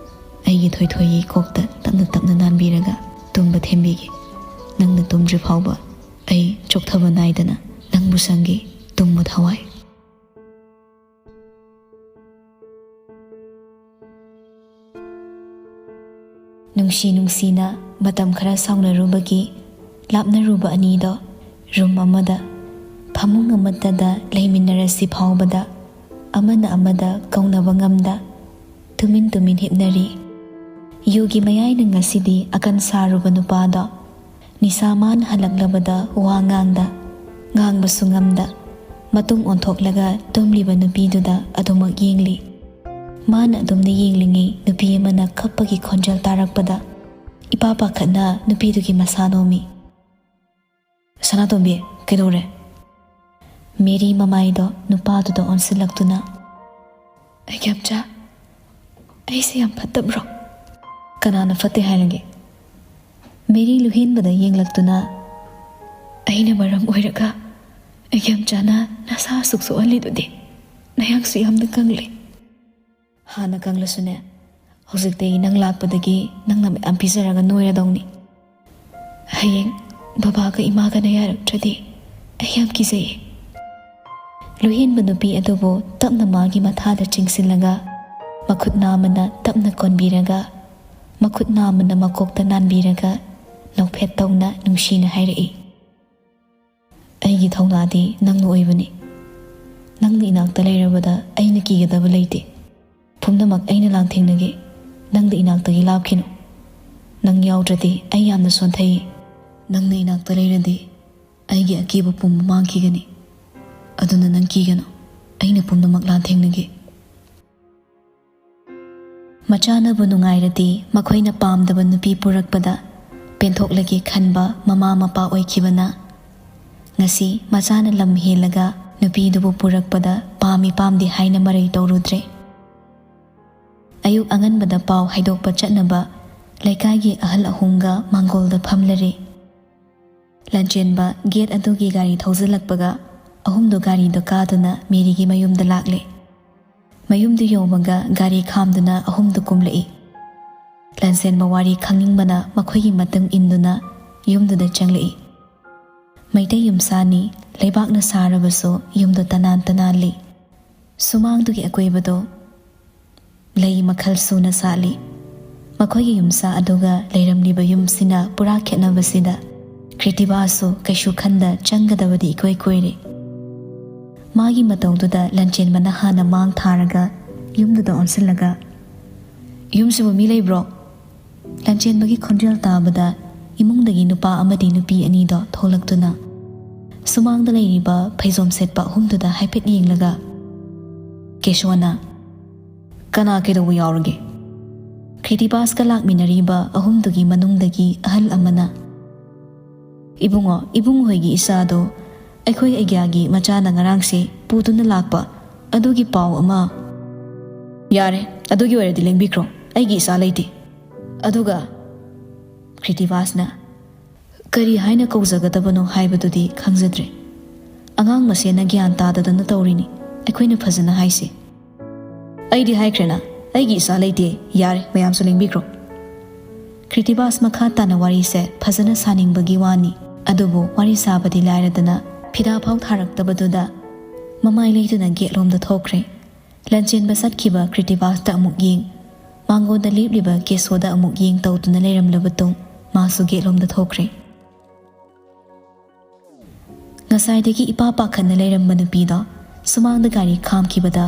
ꯑꯩꯒꯤ ꯊꯣꯏꯊꯣꯏꯒꯤ ꯀꯣꯛꯇ ꯇꯞꯅ ꯇꯞꯅ ꯅꯥꯟꯕꯤꯔꯒ ꯇꯨꯝꯕ ꯊꯦꯝꯕꯤꯒꯦ꯫ ꯅꯪꯅ ꯇꯨꯝꯗ꯭ꯔꯤ ꯐꯥꯎꯕ ꯑꯩ ꯆꯣꯛꯊꯕ ꯅꯥꯏꯗꯅ ꯅꯪꯕꯨ ꯁꯪꯒꯦ꯫ ꯇꯨꯝꯃꯨ ꯊꯋꯥꯏ꯫" ꯅꯨꯡꯁꯤ ꯅꯨꯡꯁꯤꯅ ꯃꯇꯝ ꯈꯔ ꯁꯥꯎꯅꯔꯨꯕꯒꯤ ꯂꯥꯞꯅꯔꯨꯕ ꯑꯅꯤꯗꯣ ꯔꯨꯝ ꯑꯃꯗ ꯐꯃꯨꯡ ꯑꯃꯠꯇꯗ ꯂꯩꯃꯤꯟꯅꯔꯁꯤ ꯐꯥꯎꯕꯗ ꯑꯃꯅ ꯑꯃꯗ ꯀꯧꯅꯕ ꯉꯝꯗ ꯇꯨꯃꯤꯟ ꯇꯨꯃꯤꯟ ꯍꯤꯞꯅꯔꯤ꯫ ꯌꯨꯒꯤ ꯃꯌꯥꯏꯅ ꯉꯁꯤꯗꯤ ꯑꯀꯟ ꯁꯥꯔꯨꯕ ꯅꯨꯄꯥꯗꯣ ꯅꯤꯁꯥ ꯃꯥꯅ ꯍꯜꯂꯛꯂꯕꯗ ꯋꯥ ꯉꯥꯡꯗ, ꯉꯥꯡꯕꯁꯨ ꯉꯝꯗ, ꯃꯇꯨꯡ ꯑꯣꯟꯊꯣꯛꯂꯒ ꯇꯨꯝꯂꯤꯕ ꯅꯨꯄꯤꯗꯨꯗ ꯑꯗꯨꯃꯛ ꯌꯦꯡꯂꯤ꯫ ꯃꯥꯅ ꯑꯗꯨꯝꯅ ꯌꯦꯡꯂꯤꯉꯩ ꯅꯨꯄꯤ ꯑꯃꯅ ꯀꯞꯄꯒꯤ ꯈꯣꯟꯖꯦꯜ ꯇꯥꯔꯛꯄꯗ ꯏꯄꯥ ꯄꯥꯈꯠꯅ ꯅꯨꯄꯤꯗꯨꯒꯤ ꯃꯁꯥ ꯅꯣꯝꯃꯤ꯫ "ꯁꯅꯥꯇꯣꯝꯕꯤ, ꯀꯩꯗꯧꯔꯦ?" ꯃꯦꯔꯤ ꯃꯃꯥꯏꯗꯣ ꯅꯨꯄꯥꯗꯨꯗ ꯑꯣꯟꯁꯤꯜꯂꯛꯇꯨꯅ, "ꯑꯩꯒ꯭ꯌꯥꯝꯆꯥ, ꯑꯩꯁꯦ ꯌꯥꯝ ꯐꯠꯇꯕ꯭ꯔꯣ?" "ꯀꯅꯥꯅ ꯐꯠꯇꯦ ꯍꯥꯏꯔꯒꯦ?" ꯃꯦꯔꯤ ꯂꯨꯍꯦꯟꯕꯗ ꯌꯦꯡꯂꯛꯇꯨꯅ, "ꯑꯩꯅ ꯃꯔꯝ ꯑꯣꯏꯔꯒ ꯑꯩꯒ꯭ꯌꯥꯝꯆꯥꯅ ꯅꯁꯥ ꯑꯁꯨꯛ ꯁꯣꯛꯍꯜꯂꯤꯗꯨꯗꯤ꯫ ꯅꯌꯥꯡꯁꯨ ꯌꯥꯝꯅ ꯀꯪꯂꯦ꯫" "ꯍꯥꯟꯅ ꯀꯪꯂꯁꯨꯅꯦ, ꯍꯧꯖꯤꯛꯇꯤ ꯅꯪ ꯂꯥꯛꯄꯗꯒꯤ ꯅꯪꯅ ꯃꯌꯥꯝ ꯄꯤꯖꯔꯒ ꯅꯣꯏꯔꯗꯧꯅꯤ꯫ ꯍꯌꯦꯡ ꯕꯕꯥꯒ ꯏꯃꯥꯒꯅ ꯌꯥꯔꯛꯇ꯭ꯔꯗꯤ ꯑꯩ ꯌꯥꯝ ꯀꯤꯖꯩꯌꯦ꯫" ꯂꯨꯍꯦꯟꯕ ꯅꯨꯄꯤ ꯑꯗꯨꯕꯨ ꯇꯞꯅ ꯃꯥꯒꯤ ꯃꯊꯥꯗ ꯆꯤꯡꯁꯤꯜꯂꯒ, ꯃꯈꯨꯠ ꯅꯥꯝꯃꯅ ꯇꯞꯅ ꯀꯣꯟꯕꯤꯔꯒ, ꯃꯈꯨꯠ ꯅꯥꯝꯃꯅ ꯃꯀꯣꯛꯇ ꯅꯥꯟꯕꯤꯔꯒ, ꯅꯣꯛꯐꯦꯠ ꯇꯧꯅ ꯅꯨꯡꯁꯤꯅ ꯍꯥꯏꯔꯛꯏ, "ꯑꯩꯒꯤ ꯊꯧꯅꯥꯗꯤ ꯅꯪꯅ ꯑꯣꯏꯕꯅꯤ꯫ ꯅꯪꯅ ꯏꯅꯥꯛꯇ ꯂꯩꯔꯕꯗ ꯑꯩꯅ ꯀꯤꯒꯗꯕ ꯂꯩꯇꯦ꯫ ꯄꯨꯝꯅꯃꯛ ꯑꯩꯅ ꯂꯥꯟꯊꯦꯡꯅꯒꯦ꯫ ꯅꯪꯗꯤ ꯏꯅꯥꯛꯇꯒꯤ ꯂꯥꯞꯈꯤꯅꯨ꯫ ꯅꯪ ꯌꯥꯎꯗ꯭ꯔꯗꯤ ꯑꯩ ꯌꯥꯝꯅ ꯁꯣꯟꯊꯩ꯫ ꯅꯪꯅ ꯏꯅꯥꯛꯇ ꯂꯩꯔꯗꯤ ꯑꯩꯒꯤ ꯑꯀꯤꯕ ꯄꯨꯝꯕ ꯃꯥꯡꯈꯤꯒꯅꯤ꯫ ꯑꯗꯨꯅ ꯅꯪ ꯀꯤꯒꯅꯨ꯫ ꯑꯩꯅ ꯄꯨꯝꯅꯃꯛ ꯂꯥꯟꯊꯦꯡꯅꯒꯦ꯫ ꯃꯆꯥꯅꯕꯨ ꯅꯨꯡꯉꯥꯏꯔꯗꯤ ꯃꯈꯣꯏꯅ ꯄꯥꯝꯗꯕ ꯅꯨꯄꯤ ꯄꯨꯔꯛꯄꯗ ꯄꯦꯟꯊꯣꯛꯂꯒꯦ ꯈꯟꯕ ꯃꯃꯥ ꯃꯄꯥ ꯑꯣꯏꯈꯤꯕꯅ ꯉꯁꯤ ꯃꯆꯥꯅ ꯂꯝ ꯍꯦꯜꯂꯒ ꯅꯨꯄꯤꯗꯨꯕꯨ ꯄꯨꯔꯛꯄꯗ ꯄꯥꯝꯃꯤ ꯄꯥꯝꯗꯦ ꯍꯥꯏꯅ ꯃꯔꯩ ꯇꯧꯔꯨꯗ꯭ꯔꯦ꯫ ꯑꯌꯨꯛ ꯑꯉꯟꯕꯗ ꯄꯥꯎ ꯍꯥꯏꯗꯣꯛꯄ ꯆꯠꯅꯕ ꯂꯩꯀꯥꯏꯒꯤ ꯑꯍꯜ ꯑꯍꯨꯝꯒ ꯃꯥꯡꯒꯣꯜꯗ ꯐꯝꯂꯔꯦ꯫ ꯂꯥꯟꯆꯦꯟꯕ ꯒꯦꯠ ꯑꯗꯨꯒꯤ ꯒꯥꯔꯤ ꯊꯧꯖꯤꯜꯂꯛꯄꯒ ꯑꯍꯨꯝꯗꯨ ꯒꯥꯔꯤꯗ ꯀꯥꯗꯨꯅ ꯃꯦꯔꯤꯒꯤ ꯃꯌꯨꯝꯗ ꯂꯥꯛꯂꯦ꯫ ꯃꯌꯨꯝꯗꯨ ꯌꯧꯕꯒ ꯒꯥꯔꯤ ꯈꯥꯝꯗꯨꯅ ꯑꯍꯨꯝꯗꯨ ꯀꯨꯝꯂꯛꯏ꯫ ꯂꯥꯟꯆꯦꯟꯕ ꯋꯥꯔꯤ ꯈꯪꯅꯤꯡꯕꯅ ꯃꯈꯣꯏꯒꯤ ꯃꯇꯨꯡ ꯏꯟꯗꯨꯅ ꯌꯨꯝꯗꯨꯗ ꯆꯪꯂꯛꯏ꯫ ꯃꯩꯇꯩ ꯌꯨꯝꯁꯥꯅꯤ, ꯂꯩꯕꯥꯛꯅ ꯁꯥꯔꯕꯁꯨ ꯌꯨꯝꯗꯣ ꯇꯅꯥꯟ ꯇꯅꯥꯜꯂꯤ꯫ ꯁꯨꯃꯥꯡꯗꯨꯒꯤ ꯑꯀꯣꯏꯕꯗꯣ ꯂꯩ ꯃꯈꯜ ꯁꯨꯅ ꯁꯥꯠꯂꯤ꯫ ꯃꯈꯣꯏꯒꯤ ꯌꯨꯝꯁꯥ ꯑꯗꯨꯒ ꯂꯩꯔꯝꯂꯤꯕ ꯌꯨꯝꯁꯤꯅ ꯄꯨꯔꯥ ꯈꯦꯠꯅꯕꯁꯤꯗ ꯀ꯭ꯔꯤꯇꯤꯕꯥꯁꯨ ꯀꯩꯁꯨ ꯈꯟꯗ ꯆꯪꯒꯗꯕꯗꯤ ꯏꯀꯣꯏ ꯀꯣꯏꯔꯦ꯫ ꯃꯥꯒꯤ ꯃꯇꯧꯗꯨꯗ ꯂꯟꯆꯦꯟꯕꯅ ꯍꯥꯟꯅ ꯃꯥꯡ ꯊꯥꯔꯒ ꯌꯨꯝꯗꯨꯗ ꯑꯣꯟꯁꯤꯜꯂꯒ, "ꯌꯨꯝꯁꯤꯕꯨ ꯃꯤ ꯂꯩꯕ꯭ꯔꯣ?" ꯂꯟꯆꯦꯟꯕꯒꯤ ꯈꯣꯟꯖꯦꯜ ꯇꯥꯕꯗ ꯏꯃꯨꯡꯗꯒꯤ ꯅꯨꯄꯥ ꯑꯃꯗꯤ ꯅꯨꯄꯤ ꯑꯅꯤꯗꯣ ꯊꯣꯛꯂꯛꯇꯨꯅ ꯁꯨꯃꯥꯡꯗ ꯂꯩꯔꯤꯕ ꯐꯩꯖꯣꯝ ꯁꯦꯠꯄ ꯑꯍꯨꯝꯗꯨꯗ ꯍꯥꯏꯐꯦꯠ ꯌꯦꯡꯂꯒ ꯀꯦꯁꯣꯅ, "ꯀꯅꯥ ꯀꯩꯗꯧꯕ ꯌꯥꯎꯔꯒꯦ?" ꯀ꯭ꯔꯤꯇꯤꯕꯥꯁꯀ ꯂꯥꯛꯃꯤꯟꯅꯔꯤꯕ ꯑꯍꯨꯝꯗꯨꯒꯤ ꯃꯅꯨꯡꯗꯒꯤ ꯑꯍꯜ ꯑꯃꯅ, "ꯏꯕꯨꯡꯉꯣ, ꯏꯕꯨꯡ ꯍꯣꯏꯒꯤ ꯏꯆꯥꯗꯣ ꯑꯩꯈꯣꯏ ꯑꯩꯒ꯭ꯌꯥꯒꯤ ꯃꯆꯥꯅ ꯉꯔꯥꯡꯁꯦ ꯄꯨꯗꯨꯅ ꯂꯥꯛꯄ ꯑꯗꯨꯒꯤ ꯄꯥꯎ ꯑꯃ"꯫ "ꯌꯥꯔꯦ, ꯑꯗꯨꯒꯤ ꯑꯣꯏꯔꯗꯤ ꯂꯦꯡꯕꯤꯈ꯭ꯔꯣ, ꯑꯩꯒꯤ ꯏꯆꯥ ꯂꯩꯇꯦ"꯫ ꯑꯗꯨꯒ ꯀ꯭ꯔꯤꯇꯤꯕꯥꯁꯅ ꯀꯔꯤ ꯍꯥꯏꯅ ꯀꯧꯖꯒꯗꯕꯅꯣ ꯍꯥꯏꯕꯗꯨꯗꯤ ꯈꯪꯖꯗ꯭ꯔꯦ꯫ ꯑꯉꯥꯡ ꯃꯁꯦꯟꯅ ꯒ꯭ꯌꯥꯟ ꯇꯥꯗꯗꯅ ꯇꯧꯔꯤꯅꯤ, ꯑꯩꯈꯣꯏꯅ ꯐꯖꯅ ꯍꯥꯏꯁꯤ꯫ "ꯑꯩꯗꯤ ꯍꯥꯏꯈ꯭ꯔꯦꯅ, ꯑꯩꯒꯤ ꯏꯆꯥ ꯂꯩꯇꯦ, ꯌꯥꯔꯦ, ꯃꯌꯥꯝꯁꯨ ꯂꯦꯡꯕꯤꯈ꯭ꯔꯣ"꯫ ꯀ꯭ꯔꯤꯇꯤꯕꯥꯁ ꯃꯈꯥ ꯇꯥꯅ ꯋꯥꯔꯤꯁꯦ ꯐꯖꯅ ꯁꯥꯅꯤꯡꯕꯒꯤ ꯋꯥꯅꯤ, ꯑꯗꯨꯕꯨ ꯋꯥꯔꯤ ꯁꯥꯕꯗꯤ ꯂꯥꯏꯔꯗꯅ ꯐꯤꯗꯥ ꯐꯥꯎ ꯊꯥꯔꯛꯇꯕꯗꯨꯗ ꯃꯃꯥꯏ ꯂꯩꯇꯨꯅ ꯒꯦꯠꯂꯣꯝꯗ ꯊꯣꯛꯈ꯭ꯔꯦ꯫ ꯂꯟꯆꯦꯟꯕ ꯆꯠꯈꯤꯕ ꯀ꯭ꯔꯤꯇꯤꯕꯥꯁꯇ ꯑꯃꯨꯛ ꯌꯦꯡ, ꯃꯥꯡꯒꯣꯟꯗ ꯂꯦꯞꯂꯤꯕ ꯀꯦꯁꯣꯗ ꯑꯃꯨꯛ ꯌꯦꯡ ꯇꯧꯗꯨꯅ ꯂꯩꯔꯝꯂꯕ ꯇꯨꯡ ꯃꯥꯁꯨ ꯒꯦꯠꯂꯣꯝꯗ ꯊꯣꯛꯈ꯭ꯔꯦ꯫ ꯉꯁꯥꯏꯗꯒꯤ ꯏꯄꯥ ꯄꯥꯈꯠꯅ ꯂꯩꯔꯝꯕ ꯅꯨꯄꯤꯗꯣ ꯁꯨꯃꯥꯡꯗ ꯒꯥꯔꯤ ꯈꯥꯝꯈꯤꯕꯗ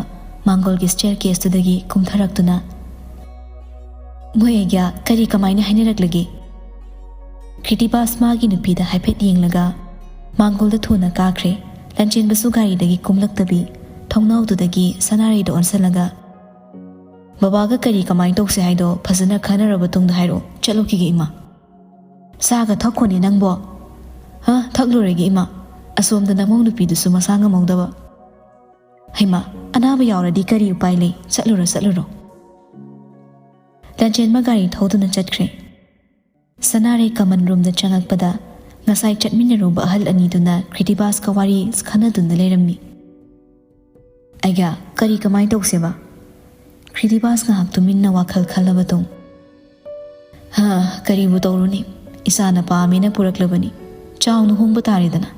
ꯃꯥꯡꯒꯣꯜꯒꯤ ꯁ꯭ꯇꯦꯌꯔ ꯀꯦꯁꯇꯨꯗꯒꯤ ꯀꯨꯝꯊꯔꯛꯇꯨꯅ, "ꯃꯣꯏ ꯑꯩꯒ꯭ꯌꯥ ꯀꯔꯤ ꯀꯃꯥꯏꯅ ꯍꯥꯏꯅꯔꯛꯂꯒꯦ?" ꯀ꯭ꯔꯤꯇꯤꯕꯥꯁ ꯃꯥꯒꯤ ꯅꯨꯄꯤꯗ ꯍꯥꯏꯐꯦꯠ ꯌꯦꯡꯂꯒ ꯃꯥꯡꯒꯣꯜꯗ ꯊꯨꯅ ꯀꯥꯈ꯭ꯔꯦ꯫ ꯂꯟꯆꯦꯟꯕꯁꯨ ꯒꯥꯔꯤꯗꯒꯤ ꯀꯨꯝꯂꯛꯇꯕꯤ ꯊꯣꯡꯅꯥꯎꯗꯨꯗꯒꯤ ꯁꯅꯥꯔꯩꯗ ꯑꯣꯟꯁꯤꯜꯂꯒ, ꯕꯕꯥꯒ ꯀꯔꯤ ꯀꯃꯥꯏꯅ ꯇꯧꯁꯦ ꯍꯥꯏꯗꯣ ꯐꯖꯅ ꯈꯟꯅꯔꯕ ꯇꯨꯡꯗ ꯍꯥꯏꯔꯛꯑꯣ꯫ ꯆꯠꯂꯨꯈꯤꯒꯦ ꯏꯃꯥ꯫ ꯆꯥꯒ ꯊꯛꯈꯣꯅꯦ ꯅꯪꯕꯣ꯫ ꯍꯥ, ꯊꯛꯂꯨꯔꯒꯦ ꯏꯃꯥ꯫ ꯑꯁꯣꯝꯗ ꯅꯃꯧ ꯅꯨꯄꯤꯗꯨꯁꯨ ꯃꯁꯥ ꯉꯝꯍꯧꯗꯕ꯫ ꯍꯩꯃꯥ, ꯑꯅꯥꯕ ꯌꯥꯎꯔꯗꯤ ꯀꯔꯤ ꯎꯄꯥꯏ ꯂꯩ? ꯆꯠꯂꯨꯔꯣ, ꯆꯠꯂꯨꯔꯣ꯫ ꯂꯥꯟꯆꯦꯟꯕ ꯒꯥꯔꯤ ꯊꯧꯗꯨꯅ ꯆꯠꯈ꯭ꯔꯦ꯫ ꯁꯅꯥꯔꯩ ꯀꯃꯟ ꯔꯨꯝꯗ ꯆꯪꯉꯛꯄꯗ ꯉꯁꯥꯏ ꯆꯠꯃꯤꯟꯅꯔꯨꯕ ꯑꯍꯜ ꯑꯅꯤꯗꯨꯅ ꯀ꯭ꯔꯤꯇꯤꯕꯥꯁꯀ ꯋꯥꯔꯤ ꯈꯟꯅꯗꯨꯅ ꯂꯩꯔꯝꯃꯤ꯫ "ꯑꯩꯒ ꯀꯔꯤ ꯀꯃꯥꯏꯅ ꯇꯧꯁꯦꯕ?" ꯀ꯭ꯔꯤꯇꯤꯕꯥꯁ ꯉꯥꯏꯍꯥꯛ ꯇꯨꯃꯤꯟꯅ ꯋꯥꯈꯜ ꯈꯜꯂꯕ ꯇꯨꯡ, "ꯍꯥ, ꯀꯔꯤꯕꯨ ꯇꯧꯔꯨꯅꯤ? ꯏꯆꯥꯅ ꯄꯥꯝꯃꯦꯅ ꯄꯨꯔꯛꯂꯕꯅꯤ꯫ ꯆꯥꯎꯅ ꯍꯣꯡꯕ ꯇꯥꯔꯦꯗꯅ꯫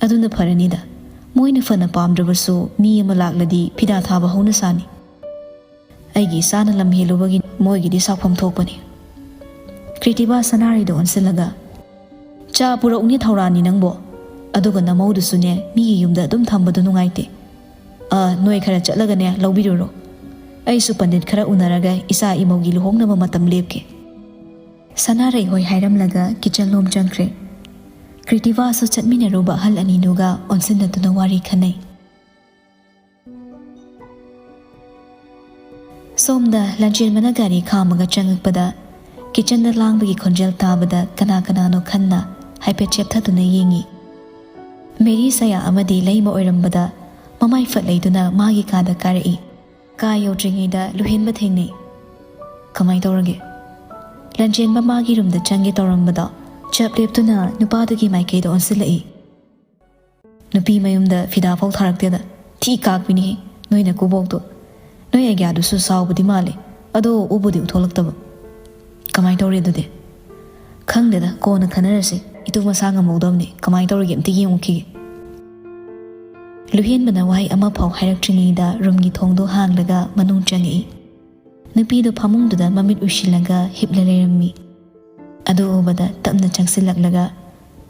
ꯑꯗꯨꯅ ꯐꯔꯅꯤꯗ꯫ ꯃꯣꯏꯅ ꯐꯅ ꯄꯥꯝꯗ꯭ꯔꯕꯁꯨ ꯃꯤ ꯑꯃ ꯂꯥꯛꯂꯗꯤ ꯐꯤꯗꯥ ꯊꯥꯕ ꯍꯧꯅ ꯁꯥꯅꯤ꯫ ꯑꯩꯒꯤ ꯏꯆꯥꯅ ꯂꯝ ꯍꯦꯜꯂꯨꯕꯒꯤ ꯃꯣꯏꯒꯤꯗꯤ ꯁꯥꯎꯐꯝ ꯊꯣꯛꯄꯅꯤ꯫" ꯀ꯭ꯔꯤꯇꯤꯕꯥ ꯁꯅꯥꯔꯩꯗ ꯑꯣꯟꯁꯤꯜꯂꯒ, "ꯆꯥ ꯄꯨꯔꯛꯎꯅꯦ ꯊꯧꯔꯥꯅꯤ ꯅꯪꯕꯣ꯫ ꯑꯗꯨꯒ ꯅꯃꯧꯗꯨꯁꯨꯅꯦ ꯃꯤꯒꯤ ꯌꯨꯝꯗ ꯑꯗꯨꯝ ꯊꯝꯕꯗꯣ ꯅꯨꯡꯉꯥꯏꯇꯦ꯫ ꯑꯥ, ꯅꯣꯏ ꯈꯔ ꯆꯠꯂꯒꯅꯦ ꯂꯧꯕꯤꯔꯨꯔꯣ꯫ ꯑꯩꯁꯨ ꯄꯟꯗꯤꯠ ꯈꯔ ꯎꯅꯔꯒ ꯏꯆꯥ ꯏꯃꯧꯒꯤ ꯂꯨꯍꯣꯡꯅꯕ ꯃꯇꯝ ꯂꯦꯞꯀꯦ꯫" ꯁꯅꯥꯔꯩ ꯍꯣꯏ ꯍꯥꯏꯔꯝꯂꯒ ꯀꯤꯆꯟ ꯂꯣꯝ ꯆꯪꯈ꯭ꯔꯦ꯫ ꯀ꯭ꯔꯤꯇꯤꯕꯥꯁꯨ ꯆꯠꯃꯤꯟꯅꯔꯨꯕ ꯑꯍꯜ ꯑꯅꯤꯗꯨꯒ ꯑꯣꯟꯁꯤꯟꯅꯗꯨꯅ ꯋꯥꯔꯤ ꯈꯟꯅꯩ꯫ ꯁꯣꯝꯗ ꯂꯟꯆꯦꯟꯕꯅ ꯒꯥꯔꯤ ꯈꯥꯝꯃꯒ ꯆꯪꯉꯛꯄꯗ ꯀꯤꯆꯟꯗ ꯂꯥꯡꯕꯒꯤ ꯈꯣꯟꯖꯦꯜ ꯇꯥꯕꯗ ꯀꯅꯥ ꯀꯅꯥꯅꯣ ꯈꯟꯅ ꯍꯥꯏꯐꯦꯠ ꯆꯦꯞꯊꯗꯨꯅ ꯌꯦꯡꯉꯤ꯫ ꯃꯦꯔꯤ ꯁꯌꯥ ꯑꯃꯗꯤ ꯂꯩꯃ ꯑꯣꯏꯔꯝꯕꯗ ꯃꯃꯥꯏ ꯐꯠ ꯂꯩꯗꯨꯅ ꯃꯥꯒꯤ ꯀꯥꯗ ꯀꯥꯔꯛꯏ꯫ ꯀꯥ ꯌꯧꯗ꯭ꯔꯤꯉꯩꯗ ꯂꯨꯍꯦꯟꯕ ꯊꯦꯡꯅꯩ꯫ "ꯀꯃꯥꯏ ꯇꯧꯔꯒꯦ?" ꯂꯟꯆꯦꯟꯕ ꯃꯥꯒꯤ ꯔꯨꯝꯗ ꯆꯪꯒꯦ ꯇꯧꯔꯝꯕꯗꯣ ꯆꯞ ꯂꯦꯞꯇꯨꯅ ꯅꯨꯄꯥꯗꯨꯒꯤ ꯃꯥꯏꯀꯩꯗ ꯑꯣꯟꯁꯤꯜꯂꯛꯏ꯫ "ꯅꯨꯄꯤ ꯃꯌꯨꯝꯗ ꯐꯤꯗꯥ ꯐꯥꯎ ꯊꯥꯔꯛꯇꯦꯗ꯫ ꯊꯤ ꯀꯥꯛꯄꯤꯅꯤꯍꯦ ꯅꯣꯏꯅ ꯀꯨꯕꯣꯛꯇꯣ꯫ ꯅꯣꯏ ꯑꯥꯏꯗꯤꯌꯥꯗꯨꯁꯨ ꯁꯥꯎꯕꯗꯤ ꯃꯥꯜꯂꯦ, ꯑꯗꯣ ꯎꯕꯨꯗꯤ ꯎꯊꯣꯛꯂꯛꯇꯕ꯫ ꯀꯃꯥꯏ ꯇꯧꯔꯦ ꯑꯗꯨꯗꯤ?" "ꯈꯪꯗꯦꯗ, ꯀꯣꯟꯅ ꯈꯟꯅꯔꯁꯤ꯫ ꯏꯇꯨ ꯃꯁꯥ ꯉꯝꯍꯧꯗꯕꯅꯤ, ꯀꯃꯥꯏ ꯇꯧꯔꯤꯒꯦ ꯑꯝꯇ ꯌꯦꯡꯉꯨꯈꯤꯒꯦ꯫" ꯂꯨꯍꯦꯟꯕꯅ ꯋꯥꯍꯩ ꯑꯃꯐꯥꯎ ꯍꯥꯏꯔꯛꯇ꯭ꯔꯤꯉꯩꯗ ꯔꯨꯝꯒꯤ ꯊꯣꯡꯗꯣ ꯍꯥꯡꯂꯒ ꯃꯅꯨꯡ ꯆꯪꯉꯛꯏ꯫ ꯅꯨꯄꯤꯗꯣ ꯐꯃꯨꯡꯗꯨꯗ ꯃꯃꯤꯠ ꯎꯏꯁꯤꯜꯂꯒ ꯍꯤꯞꯂ ꯂꯩꯔꯝꯃꯤ꯫ ꯑꯗꯨ ꯎꯕꯗ ꯇꯞꯅ ꯆꯪꯁꯤꯜꯂꯛꯂꯒ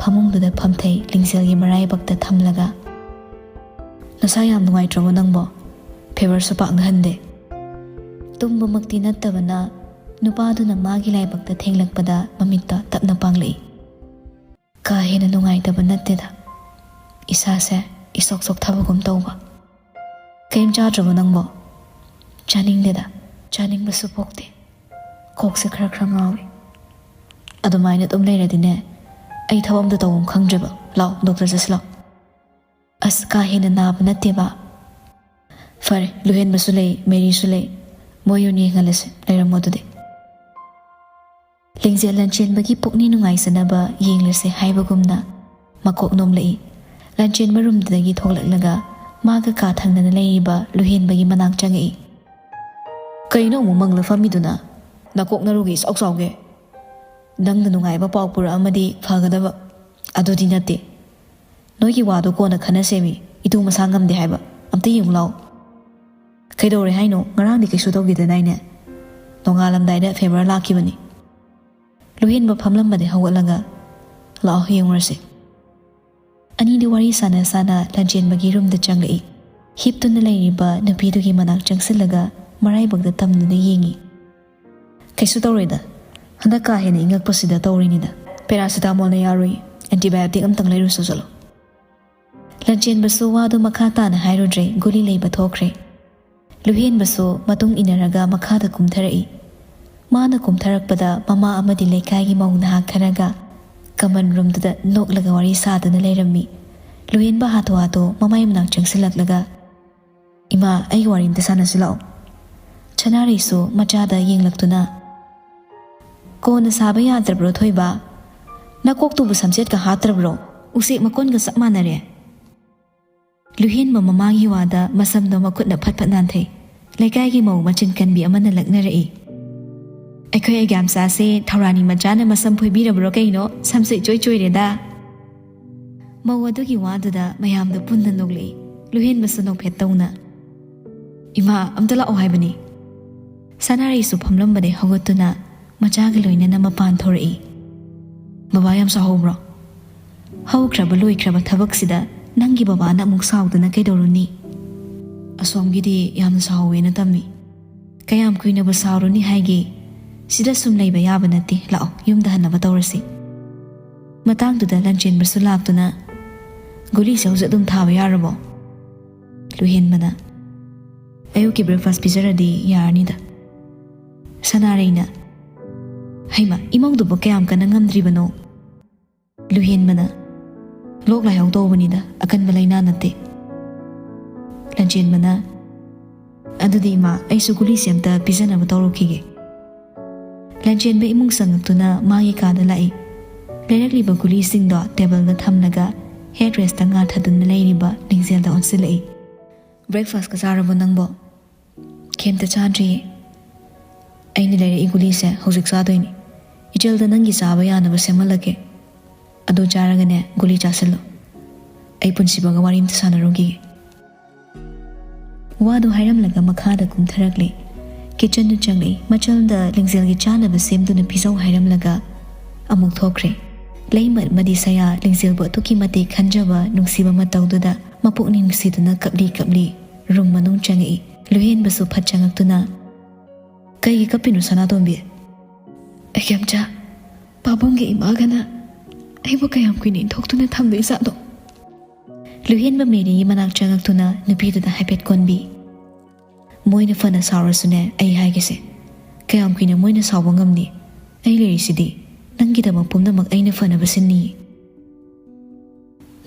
ꯐꯃꯨꯡꯗꯨꯗ ꯐꯝꯊꯩ, ꯂꯤꯡꯖꯦꯜꯒꯤ ꯃꯔꯥꯏꯕꯛꯇ ꯊꯝꯂꯒ꯫ "ꯅꯁꯥ ꯌꯥꯝ ꯅꯨꯡꯉꯥꯏꯇ꯭ꯔꯕꯣ ꯅꯪꯕꯣ? ꯐꯤꯚꯔꯁꯨ ꯄꯥꯛꯅ ꯍꯟꯗꯦ꯫" ꯇꯨꯝꯕꯃꯛꯇꯤ ꯅꯠꯇꯕꯅ ꯅꯨꯄꯥꯗꯨꯅ ꯃꯥꯒꯤ ꯂꯥꯏꯕꯛꯇ ꯊꯦꯡꯂꯛꯄꯗ ꯃꯃꯤꯠꯇ ꯇꯞꯅ ꯄꯥꯡꯂꯛꯏ꯫ "ꯀꯥ ꯍꯦꯟꯅ ꯅꯨꯡꯉꯥꯏꯇꯕ ꯅꯠꯇꯦꯗ, ꯏꯁꯥꯁꯦ ꯏꯁꯣꯛ ꯁꯣꯛꯊꯕꯒꯨꯝ ꯇꯧꯕ꯫" "ꯀꯩꯝ ꯆꯥꯗ꯭ꯔꯕꯣ ꯅꯪꯕꯣ?" ꯆꯥꯅꯤꯡꯗꯦꯗ, ꯆꯥꯅꯤꯡꯕꯁꯨ ꯄꯣꯛꯇꯦ꯫ ꯀꯣꯛꯁꯦ ꯈꯔ ꯈꯔ ꯉꯥꯎꯏ꯫ ꯑꯗꯨꯃꯥꯏꯅ ꯑꯗꯨꯝ ꯂꯩꯔꯗꯤꯅꯦ, ꯑꯩ ꯊꯕꯛ ꯑꯝꯇ ꯇꯧꯐꯝ ꯈꯪꯗ꯭ꯔꯦꯕ꯫ ꯂꯥꯛꯑꯣ, ꯗꯣꯛꯇꯔ ꯆꯠꯁꯤ ꯂꯥꯛꯑꯣ꯫ ꯑꯁ, ꯀꯥ ꯍꯦꯟꯅ ꯅꯥꯕ ꯅꯠꯇꯦꯕ꯫ ꯐꯔꯦ, ꯂꯨꯍꯦꯟꯕꯁꯨ ꯂꯩ, ꯃꯦꯔꯤꯁꯨ ꯂꯩ, ꯃꯣꯏ ꯑꯣꯏꯅ ꯌꯦꯡꯍꯜꯂꯁꯤ꯫ ꯂꯩꯔꯝꯃꯣ ꯑꯗꯨꯗꯤ꯫ ꯂꯤꯡꯖꯦꯜ ꯂꯟꯆꯦꯟꯕꯒꯤ ꯄꯨꯛꯅꯤꯡ ꯅꯨꯡꯉꯥꯏꯖꯅꯕ ꯌꯦꯡꯂꯁꯦ ꯍꯥꯏꯕꯒꯨꯝꯅ ꯃꯀꯣꯛ ꯅꯣꯝꯂꯛꯏ꯫ ꯂꯟꯆꯦꯟꯕ ꯔꯨꯝꯗꯨꯗꯒꯤ ꯊꯣꯛꯂꯛꯂꯒ ꯃꯥꯒ ꯀꯥ ꯊꯪꯅꯅ ꯂꯩꯔꯤꯕ ꯂꯨꯍꯦꯟꯕꯒꯤ ꯃꯅꯥꯛ ꯆꯪꯉꯛꯏ꯫ "ꯀꯩꯅꯣ ꯑꯃꯨꯛ ꯃꯪꯂ ꯐꯝꯃꯤꯗꯨꯅ? ꯅꯀꯣꯛ ꯅꯔꯨꯒ ꯏꯆꯥꯎ ꯆꯥꯎꯒꯦ꯫ ꯅꯪꯅ ꯅꯨꯡꯉꯥꯏꯕ ꯄꯥꯎ ꯄꯨꯔꯛꯑꯝꯃꯗꯤ ꯐꯒꯗꯕ꯫ ꯑꯗꯨꯗꯤ ꯅꯠꯇꯦ꯫ ꯅꯣꯏꯒꯤ ꯋꯥꯗꯣ ꯀꯣꯟꯅ ꯈꯟꯅꯁꯦꯃꯤ꯫ ꯏꯇꯨ ꯃꯁꯥ ꯉꯝꯗꯦ ꯍꯥꯏꯕ꯫ ꯑꯝꯇ ꯌꯦꯡꯉꯨ ꯂꯥꯎ꯫" "ꯀꯩꯗꯧꯔꯦ ꯍꯥꯏꯅꯣ? ꯉꯔꯥꯡꯗꯤ ꯀꯩꯁꯨ ꯇꯧꯈꯤꯗꯗꯥꯏꯅꯦ?" "ꯅꯣꯡꯉꯥꯜꯂꯝꯗꯥꯏꯗ ꯐꯦꯚꯔ ꯂꯥꯛꯈꯤꯕꯅꯤ꯫" ꯂꯨꯍꯦꯟꯕ ꯐꯝꯂꯝꯕꯗꯩ ꯍꯧꯒꯠꯂꯒ, "ꯂꯥꯛꯑꯣ, ꯌꯦꯡꯉꯨꯔꯁꯤ꯫" ꯑꯅꯤꯗꯨ ꯋꯥꯔꯤ ꯁꯥꯟꯅ ꯁꯥꯟꯅ ꯂꯟꯆꯦꯟꯕꯒꯤ ꯔꯨꯝꯗ ꯆꯪꯂꯛꯏ꯫ ꯍꯤꯞꯇꯨꯅ ꯂꯩꯔꯤꯕ ꯅꯨꯄꯤꯗꯨꯒꯤ ꯃꯅꯥꯛ ꯆꯪꯁꯤꯜꯂꯒ ꯃꯔꯥꯏꯕꯛꯇ ꯇꯝꯗꯨꯅ ꯌꯦꯡꯉꯤ꯫ "ꯀꯩꯁꯨ ꯇꯧꯔꯣꯏꯗ, ꯍꯟꯗꯛ ꯀꯥ ꯍꯦꯟꯅ ꯏꯪꯉꯛꯄꯁꯤꯗ ꯇꯧꯔꯤꯅꯤꯗ꯫ ꯄꯦꯔꯥꯁꯤꯇꯥꯃꯣꯜꯅ ꯌꯥꯔꯣꯏ, ꯑꯦꯟꯇꯤꯕꯥꯏꯑꯣꯇꯤꯛ ꯑꯝꯇꯪ ꯂꯩꯔꯨꯁꯣ ꯆꯠꯂꯣ꯫" ꯂꯟꯆꯦꯟꯕꯁꯨ ꯋꯥꯗꯨ ꯃꯈꯥ ꯇꯥꯅ ꯍꯥꯏꯔꯨꯗ꯭ꯔꯦ, ꯒꯨꯂꯤ ꯂꯩꯕ ꯊꯣꯛꯈ꯭ꯔꯦ꯫ ꯂꯨꯍꯦꯟꯕꯁꯨ ꯃꯇꯨꯡ ꯏꯟꯅꯔꯒ ꯃꯈꯥꯗ ꯀꯨꯝꯊꯔꯛꯏ꯫ ꯃꯥꯅ ꯀꯨꯝꯊꯔꯛꯄꯗ ꯃꯃꯥ ꯑꯃꯗꯤ ꯂꯩꯀꯥꯏꯒꯤ ꯃꯧ ꯅꯍꯥ ꯈꯔꯒ ꯀꯃꯟ ꯔꯨꯝꯗꯨꯗ ꯅꯣꯛꯂꯒ ꯋꯥꯔꯤ ꯁꯥꯗꯨꯅ ꯂꯩꯔꯝꯃꯤ꯫ ꯂꯨꯍꯦꯟꯕ ꯍꯥꯊꯨ ꯍꯥꯊꯨ ꯃꯃꯥꯏ ꯃꯅꯥꯛ ꯆꯪꯁꯤꯜꯂꯛꯂꯒ, "ꯏꯃꯥ, ꯑꯩꯒꯤ ꯋꯥꯔꯤ ꯑꯝꯇ ꯁꯥꯟꯅꯁꯤ ꯂꯥꯛꯑꯣ꯫" ꯁꯅꯥꯔꯩꯁꯨ ꯃꯆꯥꯗ ꯌꯦꯡꯂꯛꯇꯨꯅ, "ꯀꯣꯟꯅ ꯁꯥꯕ ꯌꯥꯗ꯭ꯔꯕ꯭ꯔꯣ ꯊꯣꯏꯕ? ꯅꯀꯣꯛꯇꯨꯕꯨ ꯁꯝꯆꯦꯠꯀ ꯍꯥꯠꯇ꯭ꯔꯕ꯭ꯔꯣ? ꯎꯆꯦꯛ ꯃꯀꯣꯟꯒ ꯆꯞ ꯃꯥꯟꯅꯔꯦ꯫" ꯂꯨꯍꯦꯟꯕ ꯃꯃꯥꯒꯤ ꯋꯥꯗ ꯃꯁꯝꯗꯣ ꯃꯈꯨꯠꯅ ꯐꯠ ꯐꯠ ꯅꯥꯟꯊꯩ꯫ ꯂꯩꯀꯥꯏꯒꯤ ꯃꯧ ꯃꯆꯤꯟ ꯀꯟꯕꯤ ꯑꯃꯅ ꯂꯛꯅꯔꯛꯏ꯫ "ꯑꯩꯈꯣꯏ ꯑꯒ꯭ꯌꯥꯝꯆꯥꯁꯦ ꯊꯧꯔꯥꯅꯤ ꯃꯆꯥꯅ ꯃꯁꯝ ꯐꯣꯏꯕꯤꯔꯕ꯭ꯔꯣ ꯀꯩꯅꯣ? ꯁꯝꯁꯨ ꯏꯆꯣꯏ ꯆꯣꯏꯔꯦꯗ꯫" ꯃꯧ ꯑꯗꯨꯒꯤ ꯋꯥꯗꯨꯗ ꯃꯌꯥꯝꯗꯣ ꯄꯨꯟꯅ ꯅꯣꯛꯂꯛꯏ꯫ ꯂꯨꯍꯦꯟꯕꯁꯨ ꯅꯣꯛꯐꯦꯠ ꯇꯧꯅ, "ꯏꯃꯥ, ꯑꯝꯇ ꯂꯥꯛꯑꯣ ꯍꯥꯏꯕꯅꯤ꯫" ꯁꯅꯥꯔꯩꯁꯨ ꯐꯝꯂꯝꯕꯗꯩ ꯍꯧꯒꯠꯇꯨꯅ ꯃꯆꯥꯒ ꯂꯣꯏꯅꯅ ꯃꯄꯥꯟ ꯊꯣꯔꯛꯏ꯫ "ꯕꯕꯥ ꯌꯥꯝ ꯁꯥꯎꯍꯧꯕ꯭ꯔꯣ? ꯍꯧꯈ꯭ꯔꯕ ꯂꯣꯏꯈ꯭ꯔꯕ ꯊꯕꯛꯁꯤꯗ ꯅꯪꯒꯤ ꯕꯕꯥꯅ ꯑꯃꯨꯛ ꯁꯥꯎꯗꯅ ꯀꯩꯗꯧꯔꯨꯅꯤ? ꯑꯁꯣꯝꯒꯤꯗꯤ ꯌꯥꯝꯅ ꯁꯥꯎꯍꯧꯋꯦꯅ ꯇꯝꯃꯤ꯫ ꯀꯌꯥꯝ ꯀꯨꯏꯅꯕꯨ ꯁꯥꯎꯔꯨꯅꯤ ꯍꯥꯏꯒꯦ? ꯁꯤꯗ ꯁꯨꯝ ꯂꯩꯕ ꯌꯥꯕ ꯅꯠꯇꯦ꯫ ꯂꯥꯛꯑꯣ, ꯌꯨꯝꯗ ꯍꯟꯅꯕ ꯇꯧꯔꯁꯤ꯫" ꯃꯇꯥꯡꯗꯨꯗ ꯂꯟꯆꯦꯟꯕꯁꯨ ꯂꯥꯛꯇꯨꯅ, "ꯒꯨꯂꯤꯁꯦ ꯍꯧꯖꯤꯛ ꯑꯗꯨꯝ ꯊꯥꯕ ꯌꯥꯔꯕꯣ?" ꯂꯨꯍꯦꯟꯕꯅ, ꯑꯌꯨꯛꯀꯤ ꯕ꯭ꯔꯦꯛꯐꯥꯁ ꯄꯤꯖꯔꯗꯤ ꯌꯥꯔꯅꯤꯗ꯫ ꯁꯅꯥꯔꯩꯅ, "ꯍꯩꯃ, ꯏꯃꯧꯗꯨꯕꯨ ꯀꯌꯥꯝ ꯀꯟꯅ ꯉꯝꯗ꯭ꯔꯤꯕꯅꯣ?" ꯂꯨꯍꯦꯟꯕꯅ, "ꯂꯣꯛ ꯂꯥꯏꯍꯧ ꯇꯧꯕꯅꯤꯗ, ꯑꯀꯟꯕ ꯂꯥꯏꯅꯥ ꯅꯠꯇꯦ꯫" ꯂꯟꯆꯦꯟꯕꯅ, "ꯑꯗꯨꯗꯤ ꯏꯃꯥ, ꯑꯩꯁꯨ ꯒꯨꯂꯤꯁꯦ ꯑꯝꯇ ꯄꯤꯖꯅꯕ ꯇꯧꯔꯨꯈꯤꯒꯦ꯫" ꯂꯟꯆꯦꯟꯕ ꯏꯃꯨꯡ ꯆꯪꯉꯛꯇꯨꯅ ꯃꯥꯒꯤ ꯀꯥꯗ ꯂꯥꯛꯏ꯫ ꯂꯩꯔꯛꯂꯤꯕ ꯒꯨꯂꯤꯁꯤꯡꯗꯣ ꯇꯦꯕꯜꯗ ꯊꯝꯂꯒ ꯍꯦꯗ ꯔꯦꯁꯇ ꯉꯥꯊꯗꯨꯅ ꯂꯩꯔꯤꯕ ꯂꯤꯡꯖꯦꯜꯗ ꯑꯣꯟꯁꯤꯜꯂꯛꯏ꯫ "ꯕ꯭ꯔꯦꯛꯐꯥꯁꯀ ꯆꯥꯔꯕꯣ ꯅꯪꯕꯣ?" "ꯀꯩꯝꯇ ꯆꯥꯗ꯭ꯔꯤꯌꯦ꯫ ꯑꯩꯅ ꯂꯩꯔꯛꯏ ꯒꯨꯂꯤꯁꯦ ꯍꯧꯖꯤꯛ ꯆꯥꯗꯣꯏꯅꯤ꯫ ꯏꯆꯦꯜꯗ ꯅꯪꯒꯤ ꯆꯥꯕ ꯌꯥꯅꯕ ꯁꯦꯝꯍꯜꯂꯛꯀꯦ꯫ ꯑꯗꯨ ꯆꯥꯔꯒꯅꯦ ꯒꯨꯂꯤ ꯆꯥꯁꯤꯜꯂꯣ꯫ ꯑꯩ ꯄꯨꯟꯁꯤꯕꯒ ꯋꯥꯔꯤ ꯑꯝꯇ ꯁꯥꯟꯅꯔꯨꯈꯤꯒꯦ꯫" ꯋꯥꯗꯨ ꯍꯥꯏꯔꯝꯂꯒ ꯃꯈꯥꯗ ꯀꯨꯝꯊꯔꯛꯂꯦ꯫ ꯀꯤꯠꯆꯟꯗ ꯆꯪꯂꯛꯏ꯫ ꯃꯆꯜꯗ ꯂꯤꯡꯖꯦꯜꯒꯤ ꯆꯥꯅꯕ ꯁꯦꯝꯗꯨꯅ ꯄꯤꯖꯧ ꯍꯥꯏꯔꯝꯂꯒ ꯑꯃꯨꯛ ꯊꯣꯛꯈ꯭ꯔꯦ꯫ ꯂꯩꯃꯠ ꯑꯃꯗꯤ ꯁꯌꯥ ꯂꯤꯡꯖꯦꯜꯕꯨ ꯑꯗꯨꯛꯀꯤ ꯃꯇꯤꯛ ꯈꯟꯖꯕ ꯅꯨꯡꯁꯤꯕ ꯃꯇꯧꯗꯨꯗ ꯃꯄꯨꯛꯅꯤꯡ ꯅꯨꯡꯁꯤꯗꯨꯅ ꯀꯞꯂꯤ ꯀꯞꯂꯤ ꯔꯨꯝ ꯃꯅꯨꯡ ꯆꯪꯉꯛꯏ꯫ ꯂꯨꯍꯦꯟꯕꯁꯨ ꯐꯠ ꯆꯪꯉꯛꯇꯨꯅ, "ꯀꯩꯒꯤ ꯀꯞꯄꯤꯅꯣ ꯁꯅꯥꯇꯣꯝꯕꯤ?" "ꯑꯩꯒꯦꯝꯆꯥ, ꯄꯥꯕꯨꯡꯒꯤ ꯏꯃꯥꯒꯅ ꯑꯩꯕꯨ ꯀꯌꯥꯝ ꯀꯨꯏꯅ ꯏꯟꯊꯣꯛꯇꯨꯅ ꯊꯝꯗꯣꯏꯖꯥꯠꯅꯣ?" ꯂꯨꯍꯦꯟꯕ ꯃꯦꯔꯤꯒꯤ ꯃꯅꯥꯛ ꯆꯪꯉꯛꯇꯨꯅ ꯅꯨꯄꯤꯗꯨꯗ ꯍꯥꯏꯐꯦꯠ ꯀꯣꯟꯕꯤ꯫ "ꯃꯣꯏꯅ ꯐꯅ ꯁꯥꯎꯔꯁꯨꯅꯦ, ꯑꯩ ꯍꯥꯏꯒꯦꯁꯦ, ꯀꯌꯥꯝ ꯀꯨꯏꯅ ꯃꯣꯏꯅ ꯁꯥꯎꯕ ꯉꯝꯅꯤ? ꯑꯩ ꯂꯩꯔꯤꯁꯤꯗꯤ꯫ ꯅꯪꯒꯤꯗꯃꯛ ꯄꯨꯝꯅꯃꯛ ꯑꯩꯅ ꯐꯅꯕ ꯁꯤꯟꯅꯤꯌꯦ꯫"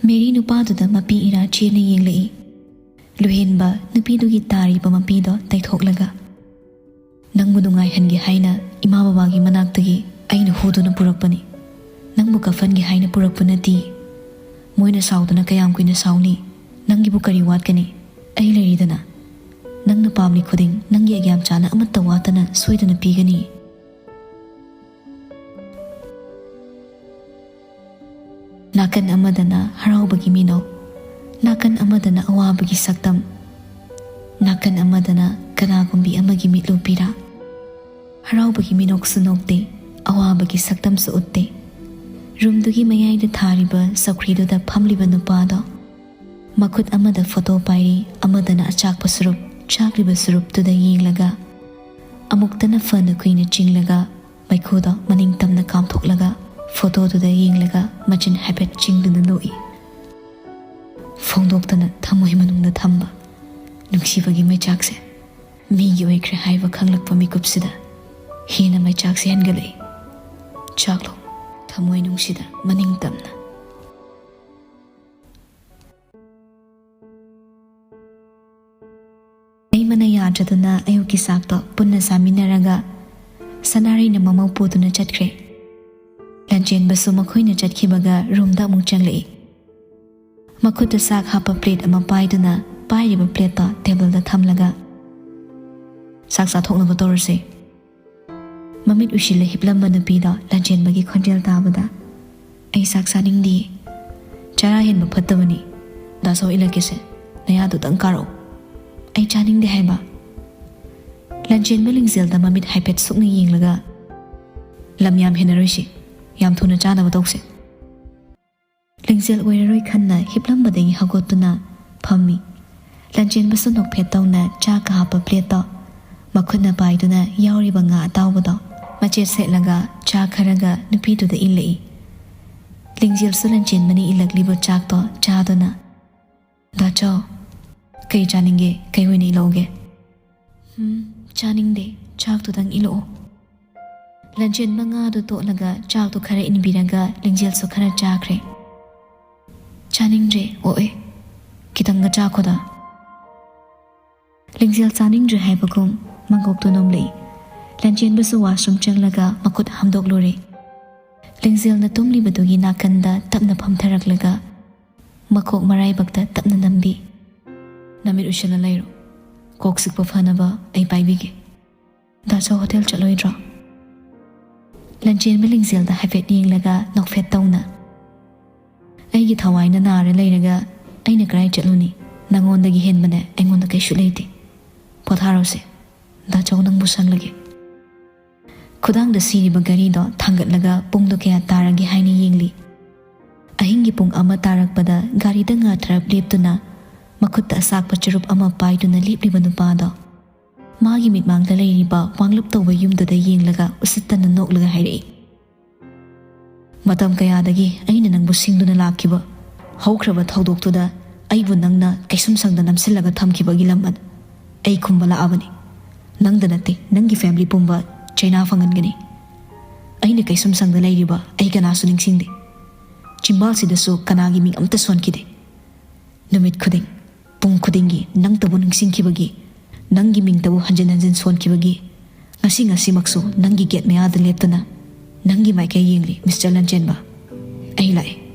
ꯃꯦꯔꯤ ꯅꯨꯄꯥꯗꯨꯗ ꯃꯄꯤ ꯏꯔꯥ ꯆꯦꯠꯅ ꯌꯦꯡꯂꯛꯏ꯫ ꯂꯨꯍꯦꯟꯕ ꯅꯨꯄꯤꯗꯨꯒꯤ ꯇꯥꯔꯤꯕ ꯃꯄꯤꯗꯣ ꯇꯩꯊꯣꯛꯂꯒ, "ꯅꯪꯕꯨ ꯅꯨꯡꯉꯥꯏꯍꯟꯒꯦ ꯍꯥꯏꯅ ꯏꯃꯥ ꯕꯕꯥꯒꯤ ꯃꯅꯥꯛꯇꯒꯤ ꯑꯩꯅ ꯍꯨꯗꯨꯅ ꯄꯨꯔꯛꯄꯅꯤ꯫ ꯅꯪꯕꯨ ꯀꯐꯟꯒꯦ ꯍꯥꯏꯅ ꯄꯨꯔꯛꯄ ꯅꯠꯇꯦ꯫ ꯃꯣꯏꯅ ꯁꯥꯎꯗꯅ ꯀꯌꯥꯝ ꯀꯨꯏꯅ ꯁꯥꯎꯅꯤ? ꯅꯪꯒꯤꯕꯨ ꯀꯔꯤ ꯋꯥꯠꯀꯅꯤ? ꯑꯩ ꯂꯩꯔꯤꯗꯅ꯫ ꯅꯪꯅ ꯄꯥꯝꯂꯤ ꯈꯨꯗꯤꯡ ꯅꯪꯒꯤ ꯑꯒ꯭ꯌꯥꯝꯆꯥꯅ ꯑꯃꯠꯇ ꯋꯥꯠꯇꯅ ꯁꯣꯏꯗꯅ ꯄꯤꯒꯅꯤ꯫" ꯅꯥꯀꯟ ꯑꯃꯗꯅ ꯍꯔꯥꯎꯕꯒꯤ ꯃꯤꯅꯣꯛ, ꯅꯥꯀꯟ ꯑꯃꯗꯅ ꯑꯋꯥꯕꯒꯤ ꯁꯛꯇꯝ, ꯅꯥꯀꯟ ꯑꯃꯗꯅ ꯀꯅꯥꯒꯨꯝꯕꯤ ꯑꯃꯒꯤ ꯃꯤꯠꯂꯨ ꯄꯤꯔꯥ꯫ ꯍꯔꯥꯎꯕꯒꯤ ꯃꯤꯅꯣꯛꯁꯨ ꯅꯣꯛꯇꯦ, ꯑꯋꯥꯕꯒꯤ ꯁꯛꯇꯝꯁꯨ ꯎꯠꯇꯦ꯫ ꯔꯨꯝꯗꯨꯒꯤ ꯃꯌꯥꯏꯗ ꯊꯥꯔꯤꯕ ꯆꯧꯀ꯭ꯔꯤꯗꯨꯗ ꯐꯝꯂꯤꯕ ꯅꯨꯄꯥꯗꯣ ꯃꯈꯨꯠ ꯑꯃꯗ ꯐꯣꯇꯣ ꯄꯥꯏꯔꯤ, ꯑꯃꯗꯅ ꯑꯆꯥꯛꯄ ꯁꯨꯔꯨꯞ, ꯆꯥꯛꯂꯤꯕ ꯁꯨꯔꯨꯞꯇꯨꯗ ꯌꯦꯡꯂꯒ, ꯑꯃꯨꯛꯇꯅ ꯐꯅ ꯀꯨꯏꯅ ꯆꯤꯡꯂꯒ, ꯃꯩꯈꯨꯗꯣ ꯃꯅꯤꯡ ꯇꯝꯅ ꯀꯥꯝꯊꯣꯛꯂꯒ, ꯐꯣꯇꯣꯗꯨꯗ ꯌꯦꯡꯂꯒ ꯃꯆꯤꯟ ꯍꯥꯏꯐꯦꯠ ꯆꯤꯡꯗꯨꯅ ꯅꯣꯛꯏ꯫ ꯐꯣꯡꯗꯣꯛꯇꯅ ꯊꯃꯣꯏ ꯃꯅꯨꯡꯗ ꯊꯝꯕ꯫ ꯅꯨꯡꯁꯤꯕꯒꯤ ꯃꯩꯆꯥꯛꯁꯦ ꯃꯤꯒꯤ ꯑꯣꯏꯈ꯭ꯔꯦ ꯍꯥꯏꯕ ꯈꯪꯂꯛꯄ ꯃꯤꯀꯨꯞꯁꯤꯗ ꯍꯦꯟꯅ ꯃꯩꯆꯥꯛꯁꯦ ꯍꯦꯟꯒꯠꯂꯛꯏ꯫ ꯆꯥꯛꯂꯣ, ꯊꯃꯣꯏ ꯅꯨꯡꯁꯤꯗ ꯃꯅꯤꯡ ꯇꯝꯅ꯫ ꯂꯩꯃꯅ ꯌꯥꯗ꯭ꯔꯗꯨꯅ ꯑꯌꯨꯛꯀꯤ ꯆꯥꯛꯇꯣ ꯄꯨꯟꯅ ꯆꯥꯃꯤꯟꯅꯔꯒ ꯁꯅꯥꯔꯩꯅ ꯃꯃꯧ ꯄꯨꯗꯨꯅ ꯆꯠꯈ꯭ꯔꯦ꯫ ꯂꯟꯆꯦꯟꯕꯁꯨ ꯃꯈꯣꯏꯅ ꯆꯠꯈꯤꯕꯒ ꯔꯨꯝꯗ ꯑꯃꯨꯛ ꯆꯪꯂꯛꯏ꯫ ꯃꯈꯨꯠꯇ ꯆꯥꯛ ꯍꯥꯞꯄ ꯄ꯭ꯂꯦꯠ ꯑꯃ ꯄꯥꯏꯗꯨꯅ ꯄꯥꯏꯔꯤꯕ ꯄ꯭ꯂꯦꯠꯇꯣ ꯇꯦꯕꯜꯗ ꯊꯝꯂꯒ, "ꯆꯥꯛ ꯆꯥꯊꯣꯛꯅꯕ ꯇꯧꯔꯁꯦ꯫" ꯃꯃꯤꯠ ꯎꯏꯁꯤꯜꯂ ꯍꯤꯞꯂꯝꯕ ꯅꯨꯄꯤꯗꯣ ꯂꯟꯆꯦꯟꯕꯒꯤ ꯈꯣꯟꯖꯦꯜ ꯇꯥꯕꯗ, "ꯑꯩ ꯆꯥꯛ ꯆꯥꯅꯤꯡꯗꯤꯌꯦ꯫ ꯆꯔꯥ ꯍꯦꯟꯕ ꯐꯠꯇꯕꯅꯤ꯫ ꯗꯥ ꯆꯧ ꯏꯜꯂꯛꯀꯦꯁꯦ꯫ ꯅꯌꯥꯗꯨꯗꯪ ꯀꯥꯔꯛꯑꯣ꯫ ꯑꯩ ꯆꯥꯅꯤꯡꯗꯦ ꯍꯥꯏꯕ꯫" ꯂꯟꯆꯦꯟꯕ ꯂꯤꯡꯖꯦꯜꯗ ꯃꯃꯤꯠ ꯍꯥꯏꯐꯦꯠ ꯁꯨꯛꯅ ꯌꯦꯡꯂꯒ, "ꯂꯝ ꯌꯥꯝ ꯍꯦꯟꯅꯔꯣꯏꯁꯤ꯫ ꯌꯥꯝ ꯊꯨꯅ ꯆꯥꯅꯕ ꯇꯧꯁꯦ꯫" ꯂꯤꯡꯖꯦꯜ ꯑꯣꯏꯔꯔꯣꯏ ꯈꯟꯅ ꯍꯤꯞꯂꯝꯕꯗꯒꯤ ꯍꯧꯒꯠꯇꯨꯅ ꯐꯝꯃꯤ꯫ ꯂꯟꯆꯦꯟꯕꯁꯨ ꯅꯣꯛꯐꯦꯠ ꯇꯧꯅ ꯆꯥꯛꯀ ꯍꯥꯞꯄ ꯄ꯭ꯂꯦꯠꯇꯣ ꯃꯈꯨꯠꯅ ꯄꯥꯏꯗꯨꯅ ꯌꯥꯎꯔꯤꯕ ꯉꯥ ꯑꯇꯥꯎꯕꯗꯣ ꯃꯆꯦꯠ ꯁꯦꯠꯂꯒ ꯆꯥ ꯈꯔꯒ ꯅꯨꯄꯤꯗꯨꯗ ꯏꯜꯂꯛꯏ꯫ ꯂꯤꯡꯖꯦꯜꯁꯨ ꯂꯟꯆꯦꯟꯕꯅ ꯏꯜꯂꯛꯂꯤꯕ ꯆꯥꯛꯇꯣ ꯆꯥꯗꯨꯅ, "ꯗꯥ ꯆꯧ, ꯀꯩ ꯆꯥꯅꯤꯡꯒꯦ? ꯀꯩ ꯑꯣꯏꯅ ꯏꯜꯂꯛꯎꯒꯦ?" "ꯎꯝ, ꯆꯥꯅꯤꯡꯗꯦ, ꯆꯥꯛꯇꯨꯗꯪ ꯏꯜꯂꯛꯑꯣ꯫" ꯂꯟꯆꯦꯟꯕ ꯉꯥꯗꯨ ꯇꯣꯠꯂꯒ ꯆꯥꯛꯇꯨ ꯈꯔ ꯏꯟꯕꯤꯔꯒ ꯂꯤꯡꯖꯦꯜꯁꯨ ꯈꯔ ꯆꯥꯈ꯭ꯔꯦ꯫ "ꯆꯥꯅꯤꯡꯗ꯭ꯔꯦ, ꯑꯣꯛꯑꯦ꯫ ꯈꯤꯇꯪꯒ ꯆꯥꯈꯣꯗ꯫" ꯂꯤꯡꯖꯦꯜ ꯆꯥꯅꯤꯡꯗ꯭ꯔꯦ ꯍꯥꯏꯕꯒꯨꯝ ꯃꯀꯣꯛꯇꯨ ꯅꯣꯝꯂꯛꯏ꯫ ꯂꯟꯆꯦꯟꯕꯁꯨ ꯋꯥꯁꯔꯨꯝ ꯆꯪꯂꯒ ꯃꯈꯨꯠ ꯍꯥꯝꯗꯣꯛꯂꯨꯔꯦ꯫ ꯂꯤꯡꯖꯦꯜꯅ ꯇꯨꯝꯂꯤꯕꯗꯨꯒꯤ ꯅꯥꯀꯟꯗ ꯇꯞꯅ ꯐꯝꯊꯔꯛꯂꯒ ꯃꯀꯣꯛ ꯃꯔꯥꯏꯕꯛꯇ ꯇꯞꯅ ꯅꯝꯕꯤ꯫ "ꯅꯃꯤꯠ ꯎꯏꯁꯤꯜꯂ ꯂꯩꯔꯣ꯫ ꯀꯣꯛ ꯆꯤꯛꯄ ꯐꯅꯕ ꯑꯩ ꯄꯥꯏꯕꯤꯒꯦ꯫" "ꯗꯥ ꯆꯧ ꯍꯣꯇꯦꯜ ꯆꯠꯂꯣꯏꯗ꯭ꯔꯣ?" ꯂꯟꯆꯦꯟꯕ ꯂꯤꯡꯖꯦꯜꯗ ꯍꯥꯏꯐꯦꯠ ꯌꯦꯡꯂꯒ ꯅꯣꯛꯐꯦꯠ ꯇꯧꯅ, "ꯑꯩꯒꯤ ꯊꯋꯥꯏꯅ ꯅꯥꯔ ꯂꯩꯔꯒ ꯑꯩꯅ ꯀꯗꯥꯏ ꯆꯠꯂꯨꯅꯤ? ꯅꯉꯣꯟꯗꯒꯤ ꯍꯦꯟꯕꯅꯦ ꯑꯩꯉꯣꯟꯗ ꯀꯩꯁꯨ ꯂꯩꯇꯦ꯫ ꯄꯣꯊꯥꯔꯣꯁꯦ꯫ ꯗꯥ ꯆꯧ ꯅꯪꯕꯨ ꯁꯪꯂꯒꯦ꯫" ꯈꯨꯗꯥꯡꯗ ꯁꯤꯔꯤꯕ ꯘꯔꯤꯗꯣ ꯊꯥꯡꯒꯠꯂꯒ ꯄꯨꯡꯗꯣ ꯀꯌꯥ ꯇꯥꯔꯒꯦ ꯍꯥꯏꯅ ꯌꯦꯡꯂꯤ꯫ ꯑꯍꯤꯡꯒꯤ ꯄꯨꯡ ꯑꯃ ꯇꯥꯔꯛꯄꯗ ꯒꯥꯔꯤꯗ ꯉꯥ ꯊꯔꯞ ꯂꯦꯞꯇꯨꯅ ꯃꯈꯨꯠꯇ ꯑꯆꯥꯛꯄ ꯆꯨꯔꯨꯞ ꯑꯃ ꯄꯥꯏꯗꯨꯅ ꯂꯦꯞꯂꯤꯕ ꯅꯨꯄꯥꯗꯣ ꯃꯥꯒꯤ ꯃꯤꯠꯃꯥꯡꯗ ꯂꯩꯔꯤꯕ ꯋꯥꯡꯂꯞ ꯇꯧꯕ ꯌꯨꯝꯗꯨꯗ ꯌꯦꯡꯂꯒ ꯎꯁꯤꯠꯇꯅ ꯅꯣꯛꯂꯒ ꯍꯥꯏꯔꯛꯏ, "ꯃꯇꯝ ꯀꯌꯥꯗꯒꯤ ꯑꯩꯅ ꯅꯪꯕꯨ ꯁꯤꯡꯗꯨꯅ ꯂꯥꯛꯈꯤꯕ ꯍꯧꯈ꯭ꯔꯕ ꯊꯧꯗꯣꯛꯇꯨꯗ ꯑꯩꯕꯨ ꯅꯪꯅ ꯀꯩꯁꯨꯝꯁꯪꯗ ꯅꯝꯁꯤꯜꯂꯒ ꯊꯝꯈꯤꯕꯒꯤ ꯂꯃꯟ ꯑꯩ ꯈꯨꯝꯕ ꯂꯥꯛꯑꯕꯅꯤ꯫ ꯅꯪꯗ ꯅꯠꯇꯦ, ꯅꯪꯒꯤ ꯐꯦꯃꯤꯂꯤ ꯄꯨꯝꯕ ꯆꯩꯅꯥ ꯐꯪꯍꯟꯒꯅꯤ꯫ ꯑꯩꯅ ꯀꯩꯁꯨꯝꯁꯪꯗ ꯂꯩꯔꯤꯕ ꯑꯩ ꯀꯅꯥꯁꯨ ꯅꯤꯡꯁꯤꯡꯗꯦ꯫ ꯆꯤꯝꯕꯥꯜꯁꯤꯗꯁꯨ ꯀꯅꯥꯒꯤ ꯃꯤꯡ ꯑꯝꯇ ꯁꯣꯟꯈꯤꯗꯦ꯫ ꯅꯨꯃꯤꯠ ꯈꯨꯗꯤꯡ, ꯄꯨꯡ ꯈꯨꯗꯤꯡꯒꯤ ꯅꯪꯇꯕꯨ ꯅꯤꯡꯁꯤꯡꯈꯤꯕꯒꯤ, ꯅꯪꯒꯤ ꯃꯤꯡꯇꯕꯨ ꯍꯟꯖꯤꯟ ꯍꯟꯖꯤꯟ ꯁꯣꯟꯈꯤꯕꯒꯤ, ꯉꯁꯤ ꯉꯁꯤꯃꯛꯁꯨ ꯅꯪꯒꯤ ꯒꯦꯠ ꯃꯌꯥꯗ ꯂꯦꯞꯇꯨꯅ ꯅꯪꯒꯤ ꯃꯥꯏꯀꯩ ꯌꯦꯡꯂꯤ, ꯃꯤꯁꯇꯔ ꯂꯟꯆꯦꯟꯕ꯫ ꯑꯩ ꯂꯥꯛꯑꯦ꯫